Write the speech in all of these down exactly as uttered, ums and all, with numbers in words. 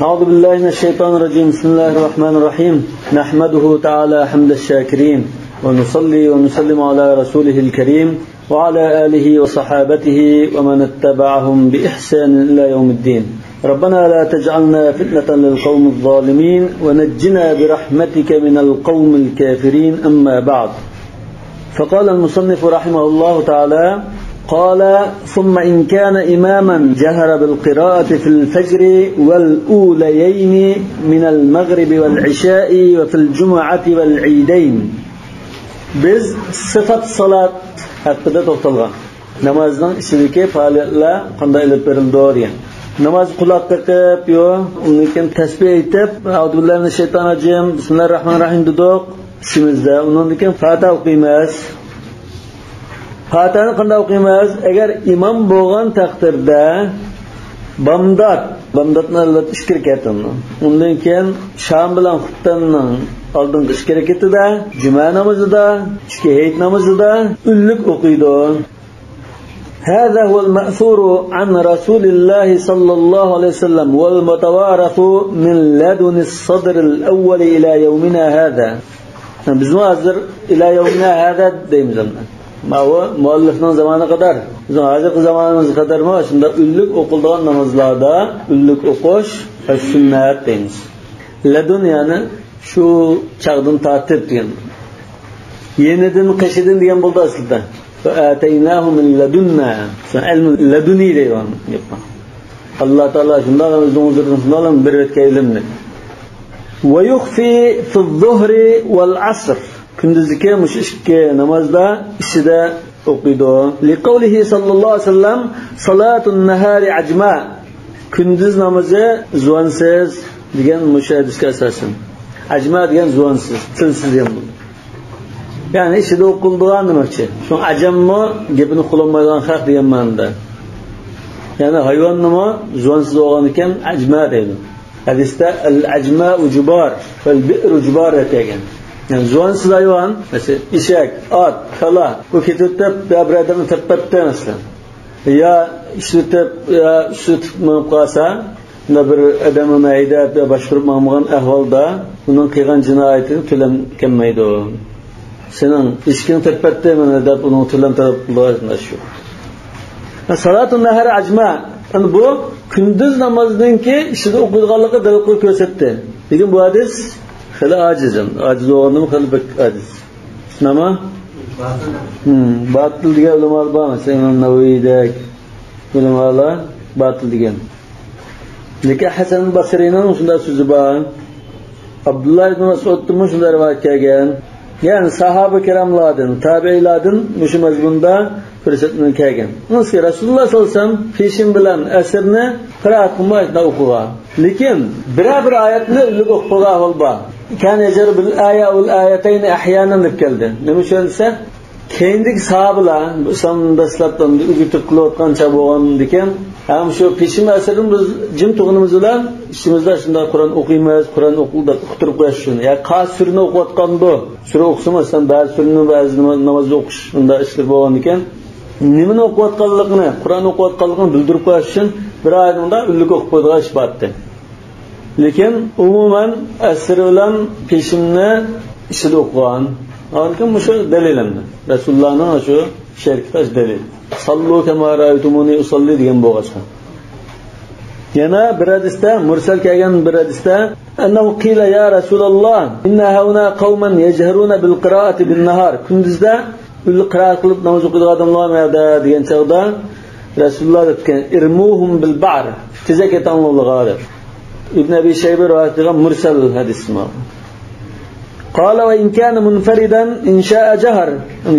أعوذ بالله من الشيطان الرجيم. بسم الله الرحمن الرحيم. نحمده تعالى حمد الشاكرين، ونصلي ونسلم على رسوله الكريم، وعلى آله وصحابته ومن اتبعهم بإحسان إلى يوم الدين. ربنا لا تجعلنا فتنة للقوم الظالمين، ونجنا برحمتك من القوم الكافرين. أما بعد. فقال المصنف رحمه الله تعالى، قال: ثم إن كان إماما جهر بالقراءة في الفجر والأوليين من المغرب والعشاء وفي الجمعة والعيدين. بىز سىفەت سالات ھەققىدە توختالغان. نامازنىڭ ئىچىدىكى پائالىيەتلەر قانداق ئېلىپ بېرىلىدۇ دېگەن. ناماز قۇلاق قېقىپ، يو، ئۇندىن كېيىن تەسبىھ ئېيتىپ، «ئەئۇزۇ بىللاھى مىنەششەيتانىر راجىم، بىسمىللاھىر راھمانىر راھىم» دېدۇق. ئىچىمىزدە. ئۇنىڭدىن كېيىن پاتىھە ئوقۇيمىز. پاتىھەنى قانداق ئوقۇيمىز؟ ئەگەر ئىمام بولغان تەقدىردە، بامدات، بامداتنى ئەلۋەتتە ئىككى رەكەت ئۇنىڭ. ئۇندىن كېيىن شام بىلەن خۇپتەننىڭ ئالدىنقى ئىككى رەكىتىدە، جۈمە نامىزىدا، ئىككى ھېيت نامىزىدا ئۈنلۈك ئوقۇيدۇ. هذا هو المأثور عن رسول الله صلى الله عليه وسلم والمتوارث من لدن الصدر الأول إلى يومنا هذا. بىزمۇ ھازىر «إلى يومنا هذا» دەيمىز ئەمدى. ماۋۇ مۇئەللىپنىڭ زامانىغا قەدەر، بىزنىڭ ھازىرقى زامانىمىزغا قەدەرمۇ شۇنداق ئۈنلۈك ئوقۇلىدىغان نامازلاردا ئۈنلۈك ئوقۇش سۈننەت دەيمىز. لەدۇن، يەنى شۇ چاغدىن تارتىپ دېگەن. يېنىدىن، قېشىدىن دېگەن بولدى ئەسلىدە. وآتيناه من لدنا. شۇ ئىلمى لەدۇنىي دەيدۇ. ئاللا تائالا شۇنداق ئۆزىنىڭ ھۇزۇرىدىن شۇنداق بېرىۋەتكەن ئىلىمنى. ويخفي في الظهر والعصر. كۈندۈزدىكى مۇشۇ ئىككى نامازدا ئىچىدە ئوقۇيدۇ. لقوله صلى الله عليه وسلم: صلاة النهار عجماء. كۈندۈز نامىزى زۇۋانسىز دېگەن مۇشۇ ھەدىسكە ئاساسەن. ئەجما دېگەن زۇۋانسىز، تىلسىز دېگەن بولىدۇ. يەنى ئىچىدە ئوقۇلىدىغان دېمەكچى. شۇڭا ئەجەممۇ گېپىنى قىلالمايدىغان خەق دېگەن مەنىدە. يەنى ھايۋاننىمۇ زۇۋانسىز بولغاندىكىن ئەجما دەيدۇ. ھەدىستە «العجماء جبار، والبئر جبار» دەپ كەلگەن. يەنى زۇۋانسىز ھايۋان، مەسىلەن، ئېشەك، ئات، كالا، بۇ كېتىۋېتىپ، يا بىر ئادەمنى تېپىپ قاپتۇ، مەسىلەن. يا ئىشلىتىپ، يا ئىشلىتىپ مېڭىپ قالسا، مۇنداق بىر ئادەم ئۇنى ھەيدەپ يا باشقۇرۇپ ماڭمىغان ئەھۋالدا ئۇنىڭ قىلغان جىنايىتىدىن تۆلەم كەلمەيدۇ. سېنىڭ ئېشىكىڭنى تېپىپ قاپتۇ مانا دەپ ئۇنىڭ تۆلەم تەلەپ قىلىدىغان ئىش يوق. صلاة النهار عجماء. ئەنە بۇ كۈندۈز نامازنىڭكى ئىچىدە ئوقۇيدىغانلىقى دەل قىلىپ كۆرسەتتى. لېكىن بۇ ھەدىس خېلى ئاجىز، ئاجىز بولغاندىمۇ خېلى بەك ئاجىز. نېمە؟ ھىم، باتىل دېگەن ئۆلىمالار بار، مەسىلەن، ئىمام نەۋەۋىدەك ئۆلىمالار باتىل دېگەن. لېكىن ھەسەن بەسرىنىڭ شۇنداق سۆزى بار. ئابدۇللا ئىبن مەسئۇدتىنمۇ شۇنداق رىۋايەت كەلگەن. يەنى ساھابە كىراملاردىن، تابىئىيلاردىن مۇشۇ مەزمۇندا كۆرسەتمە كەلگەن. رەسۇلۇللا سەللەللاھۇ ئەلەيھى ۋەسەللەم پېشىن بىلەن ئەسىرنى قىرائەت قىلماي شۇنداق ئوقۇغان. لېكىن بىرەر بىر ئايەتنى ئۆزلۈك ئوقۇپ قويغان ئەھۋال بار. كان يجهر بالآية والآيتين أحيانا دەپ كەلدى. نېمە ئۈچۈن دېسە، كېيىندىكى ساھابىلار، بۇ ئىسلام دەسلەپتىن ئۆگىتىپ قىلىۋاتقان چاغ بولغاندىكىن، ھەم شۇ پېشىن ئەسىرىنى بىز جىم تۇرغىنىمىز بىلەن ئىچىمىزدە شۇنداق قۇرئان ئوقۇيمىز، قۇرئان ئوقۇ دەپ ئۇقتۇرۇپ قويۇش ئۈچۈن. يا قايسى سۈرىنى ئوقۇۋاتقاندۇ، سۈرە ئوقۇسىمۇ، مەسىلەن، بەزى سۈرىنى بەزى ناماز، نامازدا ئوقۇش، شۇنداق ئىشلار بولغاندىكىن، نېمىنى ئوقۇۋاتقانلىقىنى، قۇرئان ئوقۇۋاتقانلىقىنى بىلدۈرۈپ قويۇش ئۈچۈن بىر ئايەتنى ئۈنلۈك ئوقۇپ قويىدىغان ئىش بار ئىدى. لېكىن ئومۇمەن ئەسىر بىلەن پېشىننى ئىچىدە ئوقۇغان. ئاندىن كېيىن مۇشۇ دەلىل ئەمدى. رەسۇلۇللانىڭ شۇ شەرىئىتى دەلىل. صلوا كما رأيتموني أصلي دېگەن بولغاچقا. يەنە بىر ھەدىستە، مۇرسەل كەلگەن بىر ھەدىستە، أنه قيل يا رسول الله، إن هاهنا قوما يجهرون بالقراءة بالنهار. كۈندۈزدە ئۈنلۈك قىرائەت قىلىپ ناماز ئوقۇيدىغان ئادەملار بارمۇ يەردە دېگەن چاغدا، رەسۇلۇللا دەپتىكەن، ارموهم بالبعر، تېزەك ئېتىڭلار ئۇلارغا دەپ. ئىبن ئەبى شەيبە رىۋايەت قىلغان مۇرسەل ھەدىس بۇ. قال وإن كان منفردا إن شاء جهر.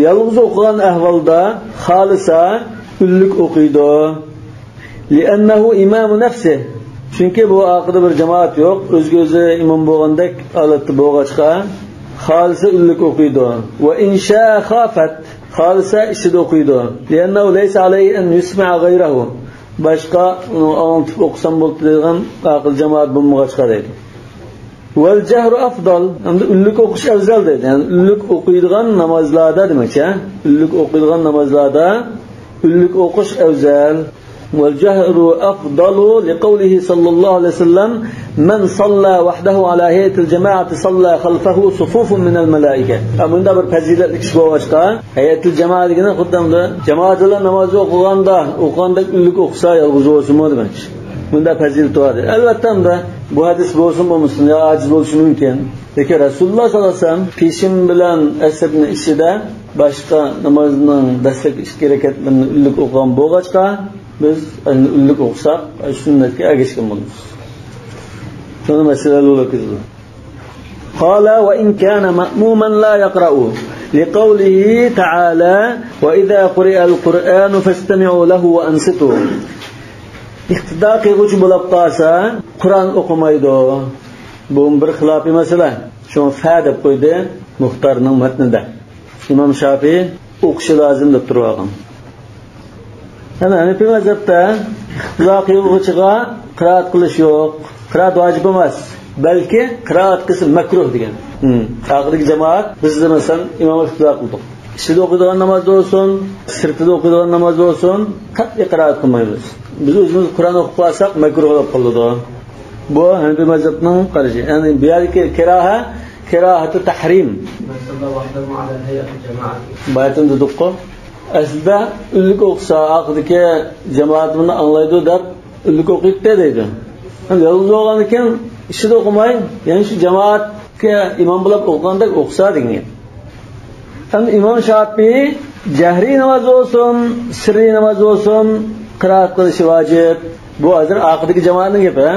يالغۇز ئوقۇغان ئەھۋالدا خالىسا ئۈنلۈك ئوقۇيدۇ. لأنه إمام نفسه. چۈنكى بۇ ئارقىدا بىر جامائەت يوق، ئۆزىگە ئۆزى ئىمام بولغاندەك ھالەتتە بولغاچقا، خالىسا ئۈنلۈك ئوقۇيدۇ. وإن شاء خافت. خالىسا ئىچىدە ئوقۇيدۇ. لأنه ليس عليه أن يسمع غيره. باشقا ئۇنى ئاڭلىتىپ ئوقۇسام بولدى دەيدىغان ئاقىل جامائەت بولمىغاچقا دەيدۇ. والجهر أفضل. ئەمدى ئۈنلۈك ئوقۇش ئەۋزەل دەيدۇ. يەنى ئۈنلۈك ئوقۇيدىغان نامازلاردا دېمەكچى، ھە؟ ئۈنلۈك ئوقۇيدىغان نامازلاردا ئۈنلۈك ئوقۇش ئەۋزەل. والجهر أفضل لقوله صلى الله عليه وسلم: من صلى وحده على هيئة الجماعة صلى خلفه صفوف من الملائكة. ھە، مۇنداق بىر پەزىلەتلىك ئىش بولغاچقا، ھەيئەتۇل جامائە دېگىنى خۇددى ئەمدى جامائەت بىلەن ناماز ئوقۇغاندا، ئوقۇغاندەك ئۈنلۈك ئوقۇسا يالغۇز بولسىمۇ دېمەكچى. مۇنداق پەزىلىتى بار. ئەلۋەتتە، ئەمدى بۇ ھەدىس بولسۇن بولمىسۇن يا ئاجىز بولۇشى مۇمكىن. لېكىن رەسۇلۇللاھ سەللەللاھۇ ئەلەيھى ۋەسەللەم پېشىم بىلەن ئەسىرنىڭ ئىچىدە باشقا نامازنىڭ دەسلەپكى ئىككى رەكەتلىرىنى ئۈنلۈك ئوقۇغان بولغاچقا، بىز ئەنە ئۈنلۈك ئوقۇساق، سۈننەتكە ئەگەشكەن بولىمىز. شۇنى مەسىلە ھەل بولۇپ كېتىدۇ. قال: وإن كان مأموما لا يقرأ، لقوله تعالى: وإذا قرئ القرآن فاستمعوا له وأنصتوا. ئىقتىدا قىلغۇچى بولۇپ قالسا، قۇرئان ئوقۇمايدۇ. بۇ بىر خىلاپىي مەسىلە. شۇڭا فە دەپ قويدى مۇختارنىڭ مەتنىدە. ئىمام شافىئى ئوقۇشى لازىم دەپ تۇرۇۋالغان. يەنى ھەنىپىي مەزھەپتە ئىقتىدا قىلغۇچىغا قىرائەت قىلىش يوق. قىرائەت ۋاجىپ ئەمەس. بەلكى قىرائەت قىلسا مەكرۇھ دېگەن. ھىم. ئارقىدىكى جامائەت، بىز مەسىلەن ئىمامغا ئىقتىدا قىلدۇق. ئىچىدە ئوقۇيدىغان نامازدا بولسۇن، سىرتىدا ئوقۇيدىغان نامازدا بولسۇن، قەتئىي قىرائەت قىلمايمىز. بىز ئۆزىمىز قۇرئان ئوقۇپ قالساق مەكرۇھ بولۇپ قالىدۇ. بۇ ھەنىپىي مەزھەپنىڭ قارىشى. يەنى بۇ يەردىكى كىراھە، كىراھەتۇ تەھرىم. مەن سەللە ۋەھدەھۇ ئەلا ھەيئەتىل جامائەتى. بايىتىن دېدۇققۇ. ئەسلىدە ئۈنلۈك ئوقۇسا، ئارقىدىكى جامائەت بۇنى ئاڭلايدۇ دەپ ئۈنلۈك ئوقۇيتتى دەيدۇ. يالغۇز بولغاندىكىن ئىچىدە ئوقۇماي، يەنە شۇ جامائەتكە ئىمام بولۇپ ئوقۇغاندەك ئوقۇسا دېگەن گەپ. ئەمدى ئىمام شافىئى جەھرىي ناماز بولسۇن، سىررىي ناماز بولسۇن، قىرائەت قىلىشى ۋاجىپ. بۇ ھازىر ئارقىدىكى جامائەتنىڭ گېپى، ھە؟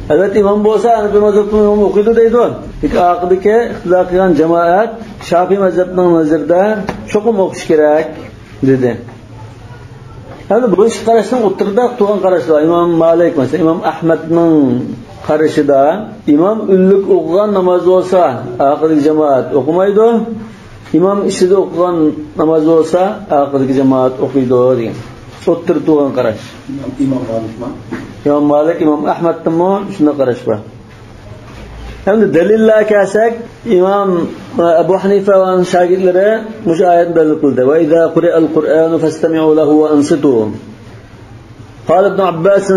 ئەلۋەتتە، ئىمام بولسا، ھەنىپىي مەزھەپنىڭ ئىمامى ئوقۇيدۇ دەيدۇ. لېكىن ئارقىدىكى ئىقتىدا قىلغان جامائەت شافىئىي مەزھەپنىڭ نەزىرىدە چوقۇم ئوقۇش كېرەك دېدى. ئەمدى بۇ ئىككى قاراشنىڭ ئوتتۇرىدا تۇرغان قاراشلار، ئىمام مالىك، مەسىلەن، ئىمام ئەھمەدنىڭ قارىشىدا ئىمام ئۈنلۈك ئوقۇغان ناماز بولسا، ئارقىدىكى جامائەت ئوقۇمايدۇ. ئىمام ئىچىدە ئوقۇغان ناماز بولسا، ئارقىدىكى جامائەت ئوقۇيدۇ دېگەن. ئوتتۇرىدا تۇرغان قاراش. ئىمام مالىكمۇ؟ ئىمام مالىك، ئىمام ئەھمەدتىنمۇ شۇنداق قاراش بار. ئەمدى دەلىللەرگە كەلسەك، ئىمام ئەبۇ ھەنىفە ۋە ئۇنىڭ شاگىرتلىرى مۇشۇ ئايەتنى دەلىل قىلدى. وإذا قرئ القرآن فاستمعوا له وأنصتوا. قال ابن عباس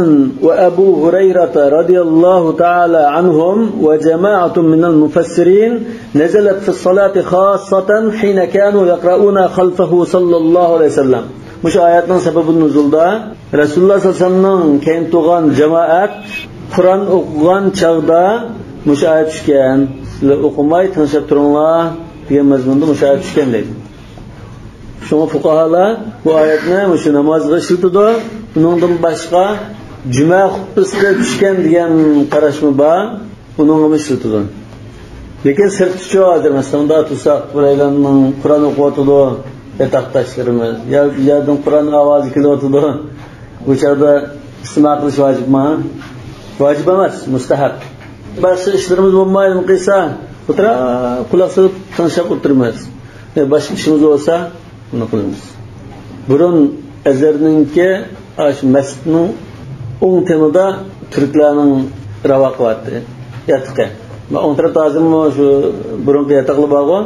وأبو هريرة رضي الله تعالى عنهم وجماعة من المفسرين نزلت في الصلاة خاصة حين كانوا يقرؤون خلفه صلى الله عليه وسلم. مۇشۇ ئايەتنىڭ سەبەبى نۇزۇلدا رەسۇلۇللاھ سەللەللاھۇ ئەلەيھى ۋەسەللەمنىڭ كەينىدە تۇرغان جامائەت قۇرئان ئوقۇغان چاغدا مۇشۇ ئايەت چۈشكەن. سىلەر ئوقۇماي تىڭشاپ تۇرۇڭلار دېگەن مەزمۇندا مۇشۇ ئايەت چۈشكەن دەيدۇ. شۇڭا فۇقاھالار بۇ ئايەتنى مۇشۇ نامازغا ئىشلىتىدۇ. ئۇنىڭدىن باشقا جۈمە خۇتبىسىدە چۈشكەن دېگەن قاراشمۇ بار. ئۇنىڭغىمۇ ئىشلىتىدۇ. لېكىن سىرتتىچۇ ھازىر، مەسىلەن، مۇنداق تۇرساق، بىرەيلەننىڭ قۇرئان ئوقۇۋاتىدۇ، ياتاقداشلىرىمىز، يا بىر يەردىن قۇرئان ئاۋازى كېلىۋاتىدۇ. بۇ چاغدا ئىستىما قىلىش ۋاجىپمۇ؟ ۋاجىپ ئەمەس، مۇستەھەب. باشقا ئىشلىرىمىز بولمايدىغان قىلسا، ئولتۇرا قۇلاق سېلىپ تىڭشاپ ئولتۇرىمىز. يا باشقا ئىشىمىز بولسا، بۇنى قىلىمىز. بۇرۇن ئەزھەرنىڭكى ئاشۇ مەسچىتنىڭ ئوڭ تېمىدا تۈركلەرنىڭ راۋاقى بارتى، ياتىقى. ئوڭ تەرەپتە ھازىرمۇ شۇ بۇرۇنقى ياتاقلار بارغۇ.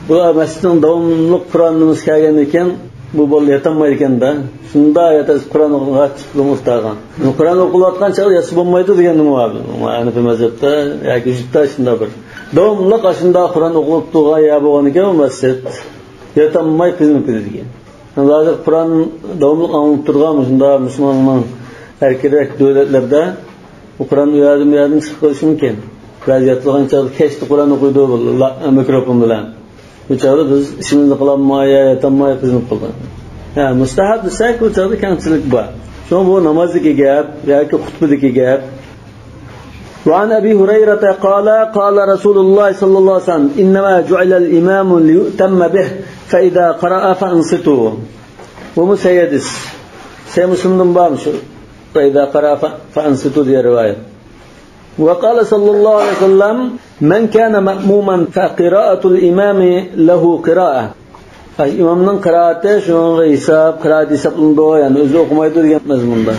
بۇلار مەسچىتنىڭ داۋاملىق قۇرئان نېمىسى كەلگەندىن كېيىن، بۇ بالىلار ياتالمايدىكەن-دە، شۇنداق ياتىسى قۇرئان ئوقۇغاچ ئۇخلاپ قالغان. قۇرئان ئوقۇلۇۋاتقان چاغدا ياتسا بولمايدۇ دېگەن نېمە بار ھەنىپىي مەزھەپتە ياكى ھۆججەتتە شۇنداق بىر. داۋاملىق ئاشۇنداق قۇرئان ئوقۇلۇپ تۇرغان يەر بولغاندىكىن، ئۇ مەسچىت ياتالماي قىينىلىپ كېتىدىكەن. ھازىر قۇرئان داۋاملىق ئاڭلىنىپ تۇرغان مۇشۇنداق مۇسۇلماننىڭ ئەركىنرەك دۆلەتلەردە بۇ قۇرئان ئۇ يەردىن، بۇ يەردىن چىقىپ قېلىشى مۇمكىن. بەزى ياتىدىغان چاغدا كەچتە قۇرئان ئوقۇيدۇ، لا-، مىكروفون بىلەن. بۇ چاغدا بىز ئىشىمىزنى قىلالماي يا ياتالماي قىينىلىپ قالدۇق. ھە، مۇستەھەب دېسەك، بۇ چاغدا كەڭچىلىك بار. شۇڭا بۇ نامازدىكى گەپ ياكى خۇتبىدىكى گەپ. وعن أبي هريرة قال، قال رسول الله صلى الله عليه وسلم، إنما جعل الإمام ليؤتم به، فإذا قرأ فأنصتوا. بۇمۇ سەھىھ ھەدىس. سەھىھ مۇسلىمدىن بار مۇشۇ، فإذا قرأ ف-، فأنصتوا دېگەن رىۋايەت. وقال صلى الله عليه وسلم، من كان مأموما فقراءة الإمام له قراءة. ئىمامنىڭ قىرائىتى شۇنىڭغا ھېساب، قىرائەت ھېسابلىنىدۇ، يەنى ئۆزى ئوقۇمايدۇ دېگەن مەزمۇندا.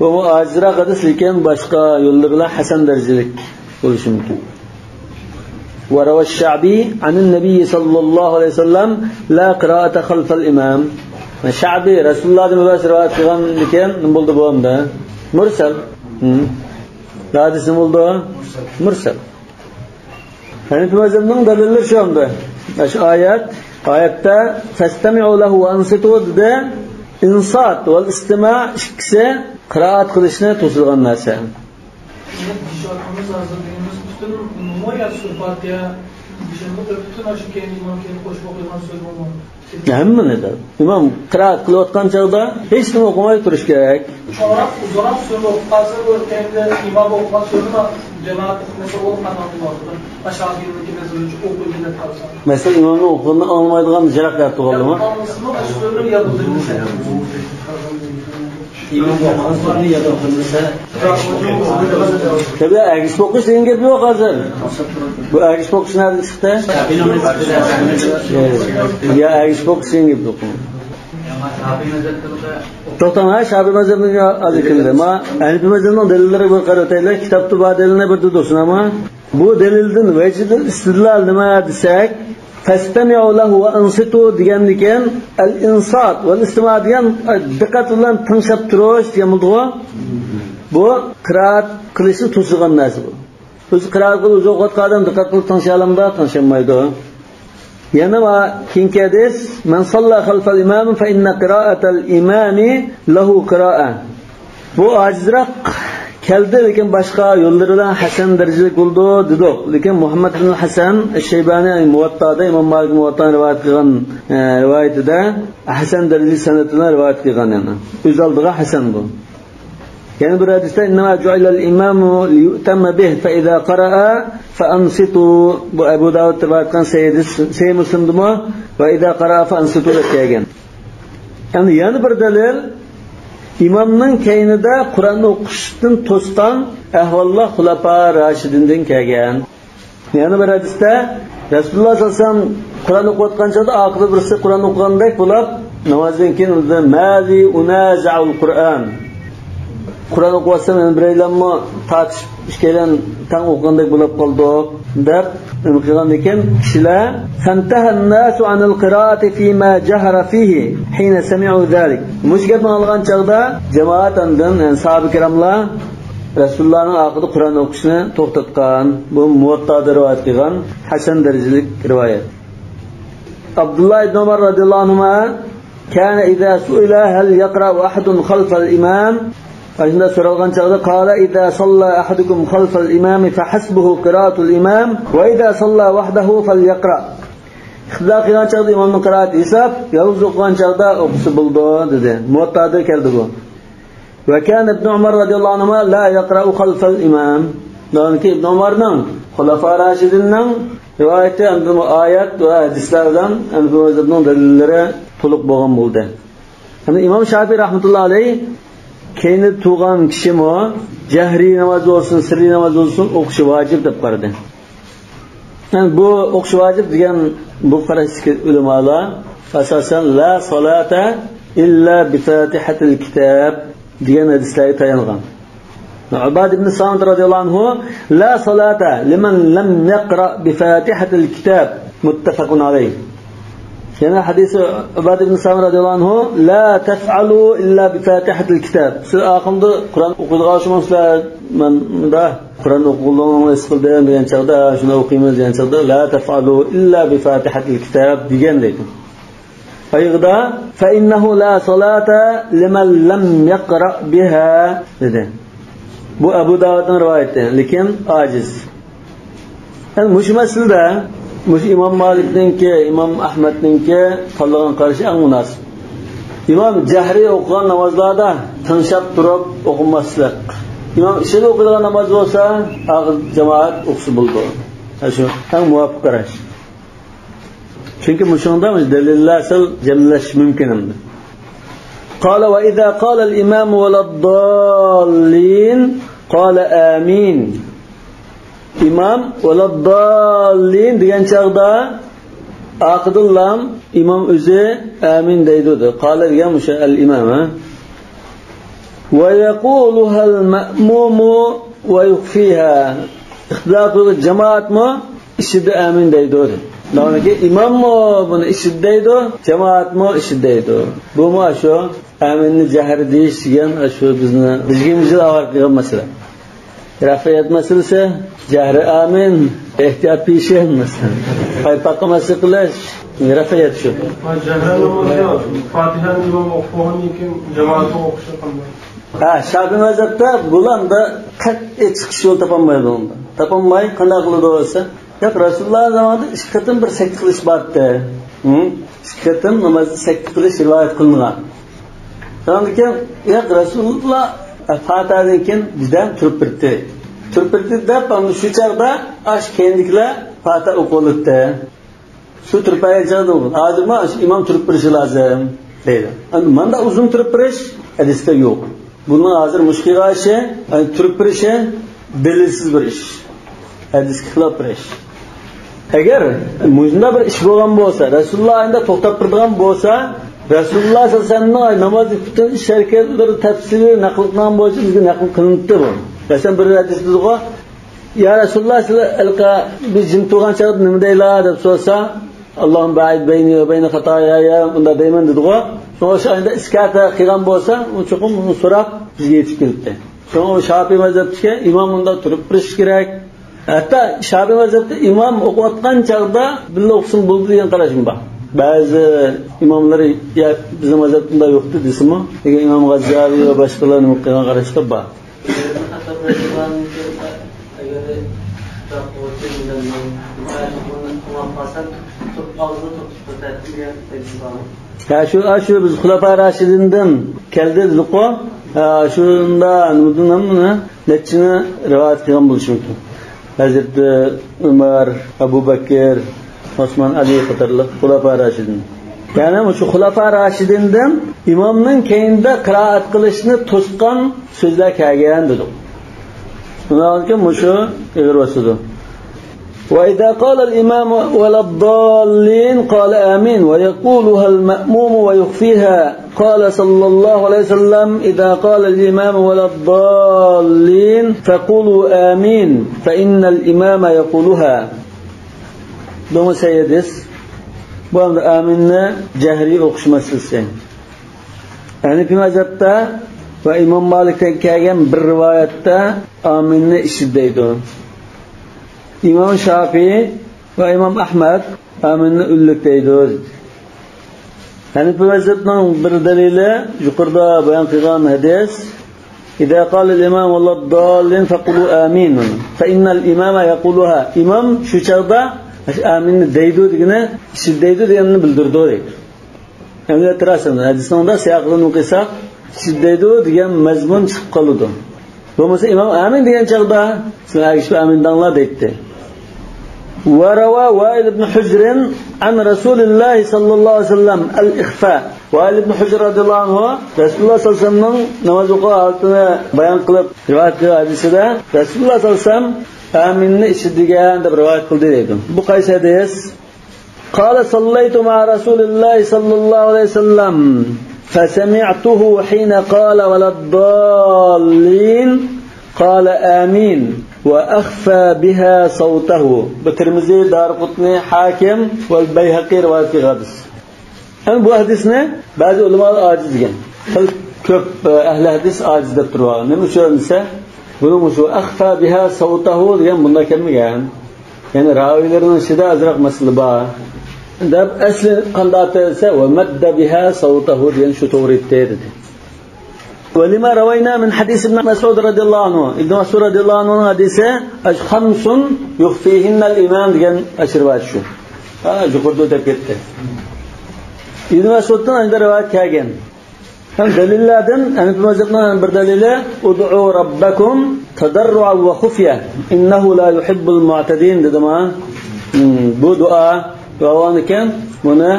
بۇمۇ ئاجىزراق ھەدىس، لېكىن باشقا يوللىرى بىلەن ھەسەن دەرىجىلىك بولۇشى مۇمكىن. وروى الشعبي عن النبي صلى الله عليه وسلم، لا قراءة خلف الإمام. شەئبى رەسۇلۇللاھدىن مۇباشىر رىۋايەت قىلغاندىكىن نېمە بولدى بۇ ئەمدى؟ مۇرسەل. ھە. ھەدىس نېمە بولدى؟ مۇرسەل. ھەنىفىي مەزھەپنىڭ دەلىللىرى شۇ ئەمدى. شۇ ئايەت، ئايەتتە «فەستەمىئۇ لەھۇ ۋە ئەنسىتۇ» دېدى. ئىنسات ۋەل ئىستىما ئىككىسى قىرائەت قىلىشنى توسىدىغان نەرسە. دېيىشىۋاتقىنىمىز ھازىر دېگىنىمىز پۈتۈن ئومۇمىي يا سۈرە پاتىھە، دېيىشىمىز پۈتۈن ئاشۇ كېيىن ئىمام كېيىن قوشۇپ ئوقۇيدىغان سۆز بولمايدۇ. ھەممىنى دەپ. ئىمام قىرائەت قىلىۋاتقان چاغدا ھېچنېمە ئوقۇماي تۇرۇش كېرەك. چوڭراق، ئۇزۇنراق سۈرە ئوقۇپ قالسا، بۇ كەينىدە ئىمام ئوقۇغان سۈرىنى جامائەت ئوقۇمىسا، ئۇ قانداق بولىدۇ؟ ئاشابىينىڭكى مەسىلەن ئوقۇيدۇ دەپ قالسا. مەسىلەن، ئىمامنىڭ ئوقۇغىنىنى ئاڭلىمايدىغان يىراق يەردە تۇرغانلىمۇ؟ ئاڭلىسىمۇ، ئاشۇ سۈرىنى ياد بىلمىسە. ئىمام ئوقۇغان سۈرىنى ياد بىلمىسە. تەبىئىي ئەگىشىپ ئوقۇش دېگەن گەپ يوق ھازىر. بۇ ئەگىشىپ ئوقۇش نەدىن چىقتى؟ يا ئەگىشىپ ئوقۇش دېگەن گەپ يوق. توختاڭ ھە، شافىئىي مەزھەپنىڭ ھازىر كىمدە؟ ما ھەنىپىي مەزھەپنىڭ دەلىللىرىگە بىر قاراپ ئۆتەيلى. كىتابتا بار دەلىلنى بىر دۇرسۇن ئەمما. بۇ دەلىلدىن ۋەجھىدۇل ئىستىدلال نېمە دېسەك، «فەستەمىئۇ لەھۇ ۋە ئەنسىتۇ» دېگەندىكىن، ئەل ئىنسات ۋەل ئىستىما دېگەن، ئە، دىققەت بىلەن تىڭشاپ تۇرۇش دېگەن بولىدىغۇ. بۇ قىرائەت قىلىشنى توسىدىغان نەرسە بۇ. ئۆزى قىرائەت قىلىپ، ئۆزى ئوقۇۋاتقان ئادەم دىققەت قىلىپ تىڭشىيالامدۇ؟ تىڭشىيالمايدۇ. يەنە بار كېيىنكى ھەدىس، «مەن ساللا خەلفەل ئىمامى فەئىننە قىرائەتەل ئىمامى لەھۇ قىرائە.» بۇ ئاجىزراق كەلدى، لېكىن باشقا يوللىرى بىلەن ھەسەن دەرىجىلىك بولىدۇ دېدۇق. لېكىن مۇھەممەد ئىبن ھەسەن ئەششەيبانى، يەنى مۇۋەتتادا، ئىمام مالىك مۇۋەتتانى رىۋايەت قىلغان، ئە، رىۋايىتىدە ھەسەن دەرىجىلىك سەنەد بىلەن رىۋايەت قىلغان، يەنى ئۆز ئالدىغا ھەسەن بۇ. يەنە بىر ھەدىستە، «ئىننەما جۇئىلەل ئىمامۇ لىيۇئتەممە بىھ، فەئىزا قارائە فەئەنسىتۇ.» بۇ ئەبۇ داۋۇد رىۋايەت قىلغان سەھىھ ھەدىس، سەھىھ مۇسلىمدىمۇ، «ۋە ئىزا قارائە فەئەنسىتۇ» دەپ كەلگەن. يەنى يەنە بىر دەلىل، ئىمامنىڭ كەينىدە قۇرئان ئوقۇشتىن توسقان ئەھۋاللار خۇلەپا راشىدىندىن كەلگەن. يەنە بىر ھەدىستە رەسۇلۇللاھ سەللەللاھۇ ئەلەيھى ۋەسەللەم قۇرئان ئوقۇۋاتقان چاغدا ئارقىدا بىرسى قۇرئان ئوقۇغاندەك بولۇپ، نامازدىن كېيىن «ما لى ئۇنازىئۇل قۇرئان»، قۇرئان ئوقۇۋاتسام يەنە بىرەيلەنمۇ تارتىشىپ، ئىككىيلەن تەڭ ئوقۇغاندەك بولۇپ قالدۇق دەپ نېمە قىلغاندىن كېيىن كىشىلەر، فانتهى الناس عن القراءة فيما جهر فيه حين سمعوا ذلك. مۇشۇ گەپنى ئاڭلىغان چاغدا جامائەت ئاندىن، يەنى ساھابە كىراملار رەسۇلۇللاھنىڭ ئارقىدا قۇرئان ئوقۇشنى توختاتقان. بۇ مۇۋەتتادا رىۋايەت قىلغان ھەسەن دەرىجىلىك رىۋايەت. ئابدۇللا ئىبن ئۆمەر رەزىياللاھۇ ئەنھۇما، كان إذا سئل هل يقرأ أحد خلف الإمام، ئاشۇنداق سورالغان چاغدا، قال إذا صلى أحدكم خلف الإمام فحسبه قراءة الإمام، وإذا صلى وحده فليقرأ. ئىقتىدا قىلغان چاغدا ئىمامنىڭ قىرائىتى ھېساب، يالغۇز ئوقۇغان چاغدا ئوقۇسا بولىدۇ، دېدى. مۇۋەتتادا كەلدى بۇ. وكان ابن عمر رضي الله عنهما لا يقرأ خلف الإمام. دېگەنكى ئىبن ئۆمەرنىڭ، خۇلەفا راشىدىننىڭ رىۋايىتى ئەمدى بۇ ئايەت ۋە ھەدىسلەر بىلەن ئەمدى بۇ مەزھەپنىڭ دەلىللىرى تولۇق بولغان بولدى. ئەمدى ئىمام شافىئى رەھمەتۇللا ئەلەيھ كەينىدە تۇرغان كىشىمۇ جەھرىي ناماز بولسۇن، سىررىي ناماز بولسۇن، ئوقۇشى ۋاجىپ دەپ قارىدى. يەنى بۇ ئوقۇش ۋاجىپ دېگەن بۇ قاراشتىكى ئۆلىمالار ئاساسەن «لا صلاة إلا بفاتحة الكتاب» دېگەن ھەدىسلەرگە تايانغان. ئۇبادە ئىبن سامىت رەزىياللاھۇ ئەنھۇ، «لا صلاة لمن لم يقرأ بفاتحة الكتاب، متفق عليه.» يەنە ھەدىسى ئۇبادە ئىبن سامىت رەزىياللاھۇ ئەنھۇ، «لا تفعلوا إلا بفاتحة الكتاب.» سىز ئاخىرىدا قۇرئان ئوقۇيدىغان بولسىلەر، مەن مۇندا قۇرئان ئوقۇغىنىڭلارنى ھېس قىلدىم دېگەن چاغدا، شۇنى ئوقۇيمىز دېگەن چاغدا، «لا تفعلوا إلا بفاتحة الكتاب» دېگەن دەيدۇ. ئايىغىدا، «فإنه لا صلاة لمن لم يقرأ بها» دېدى. بۇ ئەبۇ داۋۇدنىڭ رىۋايىتى، لېكىن ئاجىز. يەنى مۇشۇ مەسىلىدە، مۇشۇ ئىمام مالىكنىڭكى، ئىمام ئەھمەدنىڭكى تاللىغان قارىشى ئەڭ مۇناسىپ. ئىمام جەھرىي ئوقۇغان نامازلاردا تىڭشاپ تۇرۇپ ئوقۇماسلىق. ئىمام ئىچىدە ئوقۇيدىغان ناماز بولسا، ئاخىر جامائەت ئوقۇسا بولىدۇ. ھە، شۇ ئەڭ مۇۋاپىق قاراش. چۈنكى مۇشۇنىڭدا دەلىللەر سەل جەملەش مۇمكىن ئەمدى. قال: «وإذا قال الإمام ولا الضالين قال آمين.» ئىمام «ولا الضالين» دېگەن چاغدا ئارقىدىنلا ئىمام ئۆزى «ئامىن» دەيدۇ. قال دېگەن مۇشۇ ئەل ئىمام، ھە. «ويقولها المأموم ويخفيها.» ئىقتىدا قىلغۇچى جامائەتمۇ ئىچىدە «ئامىن» دەيدۇ. دېگەندىكىن، ئىماممۇ بۇنى ئىشىدە دەيدۇ، جامائەتمۇ ئىشىدە دەيدۇ. بۇمۇ شۇ ئامىننى جەھرى دېيىش دېگەن شۇ بىزنى بىزگە ئاۋارە قىلغان مەسىلە. رەفئىيەت مەسىلىسى، جەھرى ئامىن، ئېھتىيات پېشىن، مەسىلەن. پايپاققا مەسە قىلىش، رەفئىيەت شۇ. جەھرى نامازدا فاتىھەنى ئىمام ئوقۇپ بولغاندىن كېيىن جامائەتمۇ ئوقۇشى قانداق؟ ھە، شافىئىي مەزھەپتە بۇلاردا قەتئىي چىقىش يولى تاپالمايدۇ. تاپالماي قانداق قىلىدۇ دېسە، ياق، رەسۇلۇللا زامانىدا ئىككى قېتىم بىر سەكتە قىلىش بارتتى. ھە؟ ئىككى قېتىم نامازدا سەكتە قىلىش رىۋايەت قىلىنغان. شۇنىڭدىن كېيىن، ياق، رەسۇلۇللا پاتىھەدىن كېيىن بىردەم تۇرۇپ بېرىپتۇ. تۇرۇپ بېرىپتۇ دەپ، ئەمدى شۇ چاغدا ئاش كەينىدىكىلەر پاتىھە ئوقۇۋالىدۇ. شۇ تۇرۇپ بەرگەن چاغدا، ھازىرمۇ ئىمام تۇرۇپ بېرىشى لازىم دەيدۇ. ئەمدى ماندا ئۇزۇن تۇرۇپ بېرىش ھەدىستە يوق. بۇنىڭ ھازىر مۇشۇ قىلغان ئىشى، يەنى تۇرۇپ بېرىشى دەلىلسىز بىر ئىش. ھەدىسكە خىلاپ بىر ئىش. ئەگەر مۇشۇنداق بىر ئىش بولغان بولسا، رەسۇلۇللا ئەمدى توختاپ بېرىدىغان بولسا، رەسۇلۇللا سەللەللاھۇ ئەلەيھى ۋەسەللەمنىڭ نامازدىكى پۈتۈن ئىش ھەرىكەتلىرى تەپسىلىي نەقىل قىلىنغان بولسا، بىزگە نەقىل قىلىنىپتۇ بۇ. مەسىلەن، بىر ھەدىستە دېدىغۇ، يا رەسۇلۇللا، سىلەر ھېلىقى بىز جىم تۇرغان چاغدا نېمە دەيلا دەپ سورىسا، اللهم باعد بيني وبين خطاياي، بۇنداق دەيمەن دېدىغۇ. شۇڭا شۇ ئايدا ئىسكارتا قىلغان بولسا، ئۇ چوقۇم ئۇنى سوراپ بىزگە يېتىپ كېلىپتۇ. شۇڭا ئۇ شافىئىي مەزھەپتىكى ئىمام ئۇنداق تۇرۇپ بېرىشى كېرەك. ھەتتا شافىئىي مەزھەپتە ئىمام ئوقۇۋاتقان چاغدا بىللە ئوقۇسىمۇ بولىدۇ دېگەن قاراشمۇ بار. بەزى ئىماملىرى، يا، بىزنىڭ مەزھەپتە ئۇنداق يوقتۇ دېسىمۇ، لېكىن ئىمام غاززالى ۋە باشقىلار نېمە قىلغان قاراشلار بار. ھە، شۇ، شۇ بىز خۇلەپا راشىدىندىن كەلدى دېدۇققۇ. ھە، شۇندا نېمىدىن نەچچىنى رىۋايەت قىلغان بولۇشى مۇمكىن. ھەزرىتى ئۆمەر، ئەبۇ بەكىر، ئوسمان، ئەلى قاتارلىق خۇلەپا راشىدىن. يەنى مۇشۇ خۇلەپا راشىدىندىن ئىمامنىڭ كەينىدە قىرائەت قىلىشنى توسقان سۆزلەر كەلگەن دېدۇق. شۇنىڭدىن كېيىن مۇشۇ ئېغىر باسىدۇ. وإذا قال الإمام ولا الضالين قال آمين ويقولها المأموم ويخفيها. قال صلى الله عليه وسلم: إذا قال الإمام ولا الضالين فقولوا آمين فإن الإمام يقولها. بۇمۇ سەھىھ ھەدىس. بۇ ئەمدى ئامىننى جەھرىي ئوقۇش مەسىلىسى. ھەنىفىي مەزھەپتە ۋە ئىمام مالىكتىن كەلگەن بىر رىۋايەتتە ئامىننى ئىشىدە دەيدۇ. ئىمام شافىئىي ۋە ئىمام ئەھمەد ئامىننى ئۈنلۈك دەيدۇ. ھەنىفىي مەزھەپنىڭ بىر دەلىلى يۇقىرىدا بايان قىلغان ھەدىس، إذا قال الإمام ولا الضالين فقولوا آمين فإن الإمام يقولها. ئىمام شۇ چاغدا ئامىننى دەيدۇ دېگىنى، ئىشىدە دەيدۇ دېگەننى بىلدۈرىدۇ دەيدۇ. ئەمدى تۇراسىز، ھەدىسنىڭ سىياقىدىن ئوقۇساق، ئىشىدە دەيدۇ دېگەن مەزمۇن چىقىپ قالىدۇ. بولمىسا ئىمام ئامىن دېگەن چاغدا، سىلەر ئەگىشىپ ئامىن دەڭلار دەيتتى. وروى وائل بن حجر عن رسول الله صلى الله عليه وسلم الإخفاء. ۋائىل ئىبن ھۇجر رەزىياللاھۇ ئەنھۇ رەسۇلۇللا سەللەللاھۇ ئەلەيھى ۋەسەللەمنىڭ ناماز ئوقۇغان ھالىتىنى بايان قىلىپ رىۋايەت قىلغان ھەدىسىدە، رەسۇلۇللا سەللەللاھۇ ئەلەيھى ۋەسەللەم ئامىننى ئىشىدە دېگەن دەپ رىۋايەت قىلدى دەيدۇ. بۇ قايسى ھەدىس؟ قال: صليت مع رسول الله صلى الله عليه وسلم فسمعته حين قال: ولا الضالين، قال: آمين، وأخفى بها صوته. بۇ تىرمىزى، دارىقۇتنى، ھاكىم ۋە بەيھەقى رىۋايەت قىلغان ھەدىس. يەنى بۇ ھەدىسنى بەزى ئۆلىمالار ئاجىز دېگەن. خېلى كۆپ، ئە، ئەھلى ھەدىس ئاجىز دەپ تۇرۇۋالغان. نېمە ئۈچۈن دېسە، بۇنىڭ شۇ «أخفى بها صوته» دېگەن بۇنداق كەلمىگەن. يەنى راۋىيلىرىنىڭ ئىچىدە ئازراق مەسىلە بار. دەپ ئەسلى قانداق دېسە، «ومد بها صوته» دېگەن شۇ توغرا ئىدى دېدى. ولما روينا من حديث ابن مسعود رضي الله عنه. ئىبن مەسئۇد رەزىياللاھۇ ئەنھۇنىڭ ھەدىسى، «خمس يخفيهن الإمام» دېگەن ئەشىر بار شۇ. ھە، يۇقىرىدا ئۆتۈپ كەتتى. ئىبن مەسئۇدتىن ئەندە رىۋايەت كەلگەن. ھەم دەلىللەردىن، ھەنىفىي مەزھەپنىڭ بىر دەلىلى، «ادعوا ربكم تضرعا وخفية إنه لا يحب المعتدين» دېدىما؟ ھىم، بۇ دۇئا، دۇئا بولغانىكەن، بۇنى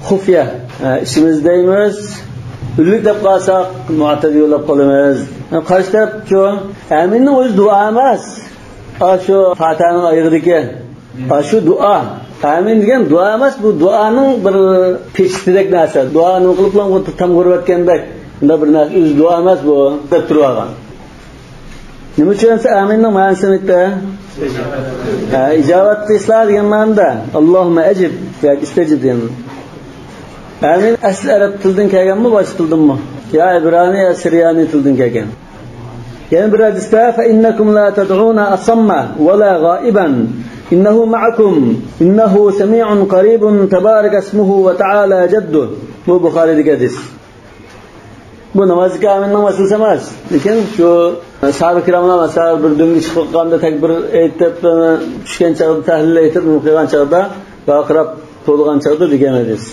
خۇفيە، ھە، ئىچىمىزدە دەيمىز، ئۈنلۈك دەپ قالساق، مۇئتەدى بولۇپ قالىمىز. ھە، قارشى تەرەپچۇ؟ ئامىننىڭ ئۆزى دۇئا ئەمەس. ئاشۇ فاتىھەنىڭ ئايىغىدىكى، ئاشۇ دۇئا. ئامىن دېگەن دۇئا ئەمەس، بۇ دۇئانىڭ بىر پېچىتىدەك نەرسە. دۇئا نېمە قىلىپ، بۇ تام قۇرۇۋەتكەندەك. بۇنداق بىر نەرسە، ئۆزى دۇئا ئەمەس بۇ، دەپ تۇرۇۋالغان. نېمە ئۈچۈن دېسە، ئامىننىڭ مەنىسى نېمە؟ ھە، ئىجابەت قىلىشلا دېگەن مەنىدە. ئاللاھۇممە ئەجىب ياكى ئىستەجىب دېگەن. ئامىن ئەسلى ئەرەب تىلدىن كەلگەنمۇ، باشقا تىلدىنمۇ؟ يا ئىبرانىي، يا سىرىيانىي تىلدىن كەلگەن. يەنە بىر ھەدىستە، فإنكم لا تدعون أصم ولا غائبا، إنه معكم، إنه سميع قريب، تبارك اسمه وتعالى جده. بۇ بۇخارىدىكى ھەدىس. بۇ نامازدىكى ئامىننىڭ مەسىلىسى ئەمەس. لېكىن شۇ ساھابە كىراملار، مەسىلەن، بىر دۆڭگە چىقىپ قالغاندا تەكبىر ئېيتىپ، چۈشكەن چاغدا تەھلىل ئېيتىپ، نېمە قىلغان چاغدا، ۋارقىراپ تۇرغان چاغدا دېگەن ھەدىس.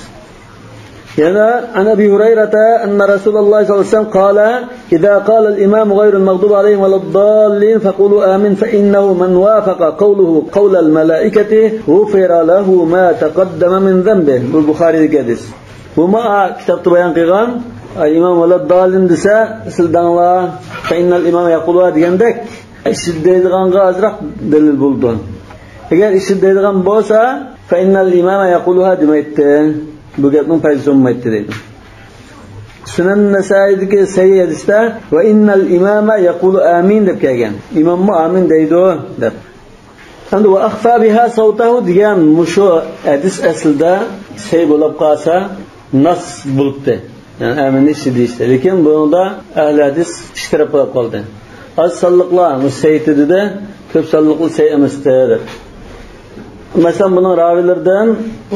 يەنە عن أبي هريرة أن رسول الله صلى الله عليه وسلم قال: إذا قال الإمام غير المغضوب عليهم ولا الضالين فقولوا آمين، فإنه من وافق قوله قول الملائكة غفر له ما تقدم من ذنبه. بۇ بۇخارىدىكى ھەدىس. بۇمۇ، ئا، كىتابتا بايان قىلغان، ئا، ئىمام ۋەلەددالىن دېسە، سىلەر دەڭلار، فإن الإمام يقولها دېگەندەك، ئىشىدە دەيدىغانغا ئازراق دەلىل بولىدۇ. ئەگەر ئىشىدە دەيدىغان بولسا، فإن الإمام يقولها دېمەيتتى. بۇ گەپنىڭ پايدىسى بولمايتتى دەيدۇ. سۇنەن نەسائىدىكى سەھىھ ھەدىستە، وإن الإمام يقول آمين دەپ كەلگەن. ئىماممۇ ئامىن دەيدۇ دەپ. ئەمدى وأخفى بها صوته دېگەن مۇشۇ ھەدىس ئەسلىدە سەھىھ بولۇپ قالسا، ناس بولۇپتۇ. يەنى ئامىننى ئىچىدە دېيىشتە. لېكىن بۇنىڭدا ئەھلى ھەدىس ئىككى تەرەپ بولۇپ قالدى. ئاز سانلىقلار مۇشۇ سەھىھ دېدى، كۆپ سانلىقلار سەھىھ ئەمەستى دەپ. مەسىلەن، بۇنىڭ راۋىيلىرىدىن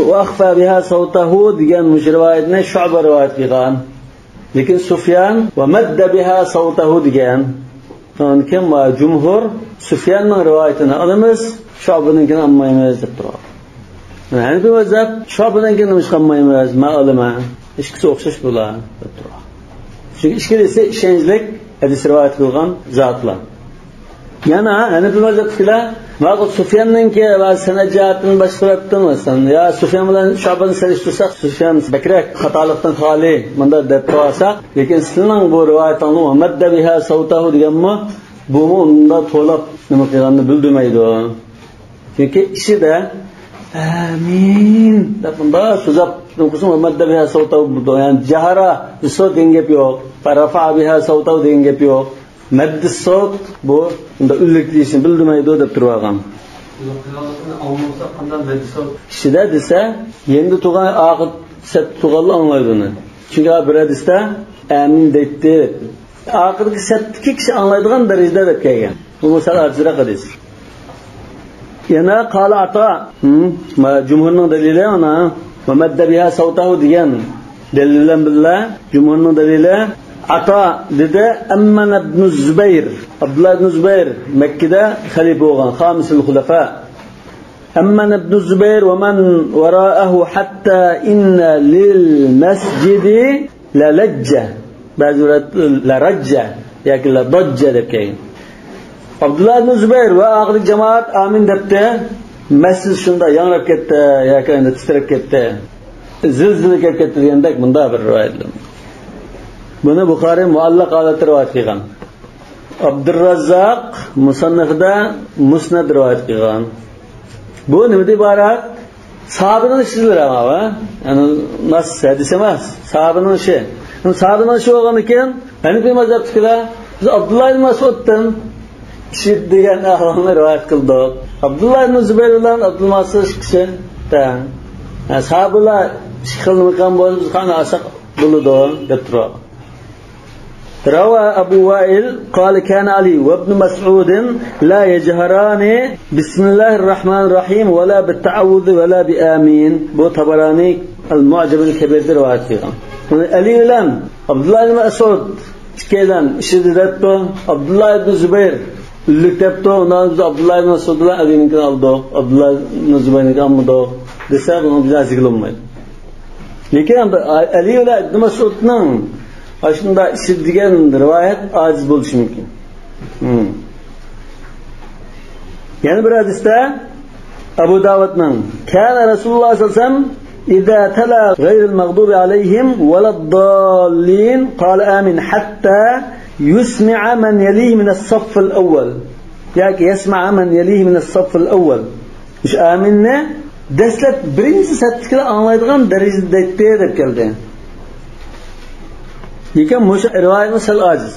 وأخفى بها صوته دېگەن مۇشۇ رىۋايەتنى شۇئبە رىۋايەت قىلغان. لېكىن سۇفيان ومد بها صوته دېگەن. ئۇنىڭدىن كېيىن جۇمھۇر سۇفياننىڭ رىۋايىتىنى ئالىمىز، شۇئبىنىڭكىنى ئالمايمىز دەپ تۇرغان. ھەنىپىي مەزھەپ شۇئبىنىڭكىنى نېمىشقا ئالمايمىز، مەن ئالىمەن. ئىككىسى ئوخشاش بولا دەپ تۇرغان. چۈنكى ئىككىلىسى ئىشەنچلىك ھەدىس رىۋايەت قىلغان زاتلار. يەنە ھەنىپىي مەزھەپتىكىلەر، ماقۇل، سۇفياننىڭكى ۋە سەنەد جەھەتتىن باشقىلارتىن مەسىلەن، يا سۇفيان بىلەن شۇئبىنى سېلىشتۇرساق، سۇفيان بەكرەك خاتالىقتىن خالىي، مۇنداق دەپ قالساق، لېكىن سىلىنىڭ بۇ رىۋايىتىڭلار مەددە بىھا سەۋتەھۇ دېگەنمۇ، بۇمۇ ئۇنداق توۋلاپ نېمە قىلغاننى بىلدۈرمەيدۇ. چۈنكى ئىچىدە ئامىن دەپ مۇنداق سۆزلەپ نېمە قىلسۇن، مەددە بىھا سەۋتەھۇ، يەنى جەھەرە بىسەۋت دېگەن گەپ يوق، رەفەئە بىھا سەۋتەھۇ دېگەن گەپ يوق. مەددى سەۋت بۇ، بۇندا ئۈنلۈك دېيىشنى بىلدۈرمەيدۇ دەپ تۇرۇۋالغان. ئاڭلىمىسا قانداق مەددى سەۋت؟ ئىچىدە دېسە، يېنىدا تۇرغان ئاخىر سەپتە تۇرغانلار ئاڭلايدۇ ئۇنى. چۈنكى بىر ھەدىستە ئامىن دەيتتى. ئاخىرقى سەپتىكى كىشى ئاڭلايدىغان دەرىجىدە دەپ كەلگەن. بۇ سەل ئاجىزراق ھەدىس. يەنە قال ئاتا. ھىم، ما-، جۇمھۇرنىڭ دەلىلى ئانا. ۋە مەددە بىھا سەۋتەھۇ دېگەن دەلىل بىلەن بىللە، جۇمھۇرنىڭ دەلىلى. ئاتا دېدى، ئەممەنە ئىبنۇ زۇبەير. ئابدۇللا ئىبنۇ زۇبەير مەككىدە خەلىپە بولغان، خامىسۇل خۇلەفا. ئەممەنە ئىبنۇ زۇبەير ۋە مەن ۋەرائەھۇ ھەتتا ئىننە لىل مەسجىدى لەلەججە. بەزى رىۋايەت لەرەججە ياكى لەدەججە دەپ كەلگەن. ئابدۇللا ئىبنى زۇبەير ۋە ئاخىرقى جامائەت ئامىن دەپتۇ. مەسچىت شۇنداق ياڭراپ كەتتى ياكى ئەمدى تىترەپ كەتتى. زىلزىلە كەپ كەتتى دېگەندەك مۇنداق بىر رىۋايەت. بۇنى بۇخارىي مۇئەللەق ھالەتتە رىۋايەت قىلغان. ئابدۇرراززاق مۇسەننەفىدە مۇسنەد رىۋايەت قىلغان. بۇ نېمىدىن ئىبارەت؟ ساھابىنىڭ ئىشىدىلەر ئەمما، ھە؟ يەنى ناس ھەدىس ئەمەس، ساھابىنىڭ ئىشى. يەنى ساھابىنىڭ ئىشى بولغاندىكىن، ھەنىپىي مەزھەپتىكىلەر، بىز ئابدۇللا ئىبن مەسئۇدتىن ئىشىتتى دېگەن ئەھۋالنى رىۋايەت قىلدۇق. ئابدۇللا ئىبن زۇبەير بىلەن ئابدۇللا مەسئۇد ئىككى كىشى تەڭ. يەنى ساھابىلەر ئىككى خىل نېمە قىلغان بولسا، بىز قانداق ئالساق بولىدۇ، دەپ تۇرۇۋالغان. روى أبو وائل قال كان علي وابن مسعود لا يجهران بسم الله الرحمن الرحيم ولا بالتعوذ ولا بآمين. بۇ تەبەرانى ئەل-مۇئجەمۇل كەبىردە رىۋايەت قىلغان. بۇنى ئەلى بىلەن ئابدۇللا ئىبن مەسئۇد ئىككىيلەن ئىشىدە دەپتۇ. ئابدۇللا ئىبن زۇبەير ئۈنلۈك دەپتۇ. ئۇنداق بولسا ئابدۇللا ئىبن مەسئۇد بىلەن ئەلىنىڭكىنى ئالدۇق، ئابدۇللا ئىبن زۇبەيرنىڭكىنى ئالمىدۇق دېسە، بۇنىڭ بىلەن زىكىر بولمايدۇ. لېكىن ئەلى بىلەن ئىبن مەسئۇدنىڭ ئاشۇنداق ئىشى دېگەن رىۋايەت ئاجىز بولۇشى مۇمكىن. ھىم. يەنە بىر ھەدىستە ئەبۇ داۋۇدنىڭ، كان رسول الله صلى الله عليه وسلم إذا تلا غير المغضوب عليهم ولا الضالين قال آمين حتى يسمع من يليه من الصف الأول. ياكى يسمع من يليه من الصف الأول. مۇشۇ ئامىننى دەسلەپ بىرىنچى سەپتىكىلەر ئاڭلايدىغان دەرىجىدە دەيتتى دەپ كەلدى. لېكىن مۇشۇ رىۋايەتمۇ سەل ئاجىز.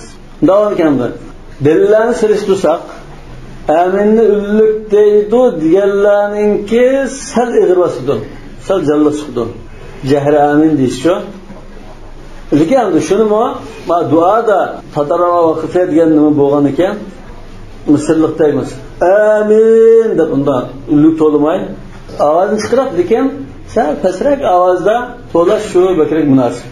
داۋامى كەمدۇر. دەلىللەرنى سېلىشتۇرساق، ئامىننى ئۈنلۈك دەيدۇ دېگەنلەرنىڭكى سەل ئېغىر باسىدۇ، سەل جانلىق چىقىدۇ. جەھرى ئامىن دېيىشچۇ. لېكىن ئەمدى شۇنىمۇ، ما، دۇئادا تاتارا ۋاقىفە دېگەن نېمە بولغان ئىكەن، مىسىرلىق دەيمىز. ئامىن دەپ ئۇنداق ئۈنلۈك توۋلىماي، ئاۋازنى چىقىراق، لېكىن سەل پەسرەك ئاۋازدا توۋلاش شۇ بەكرەك مۇناسىپ.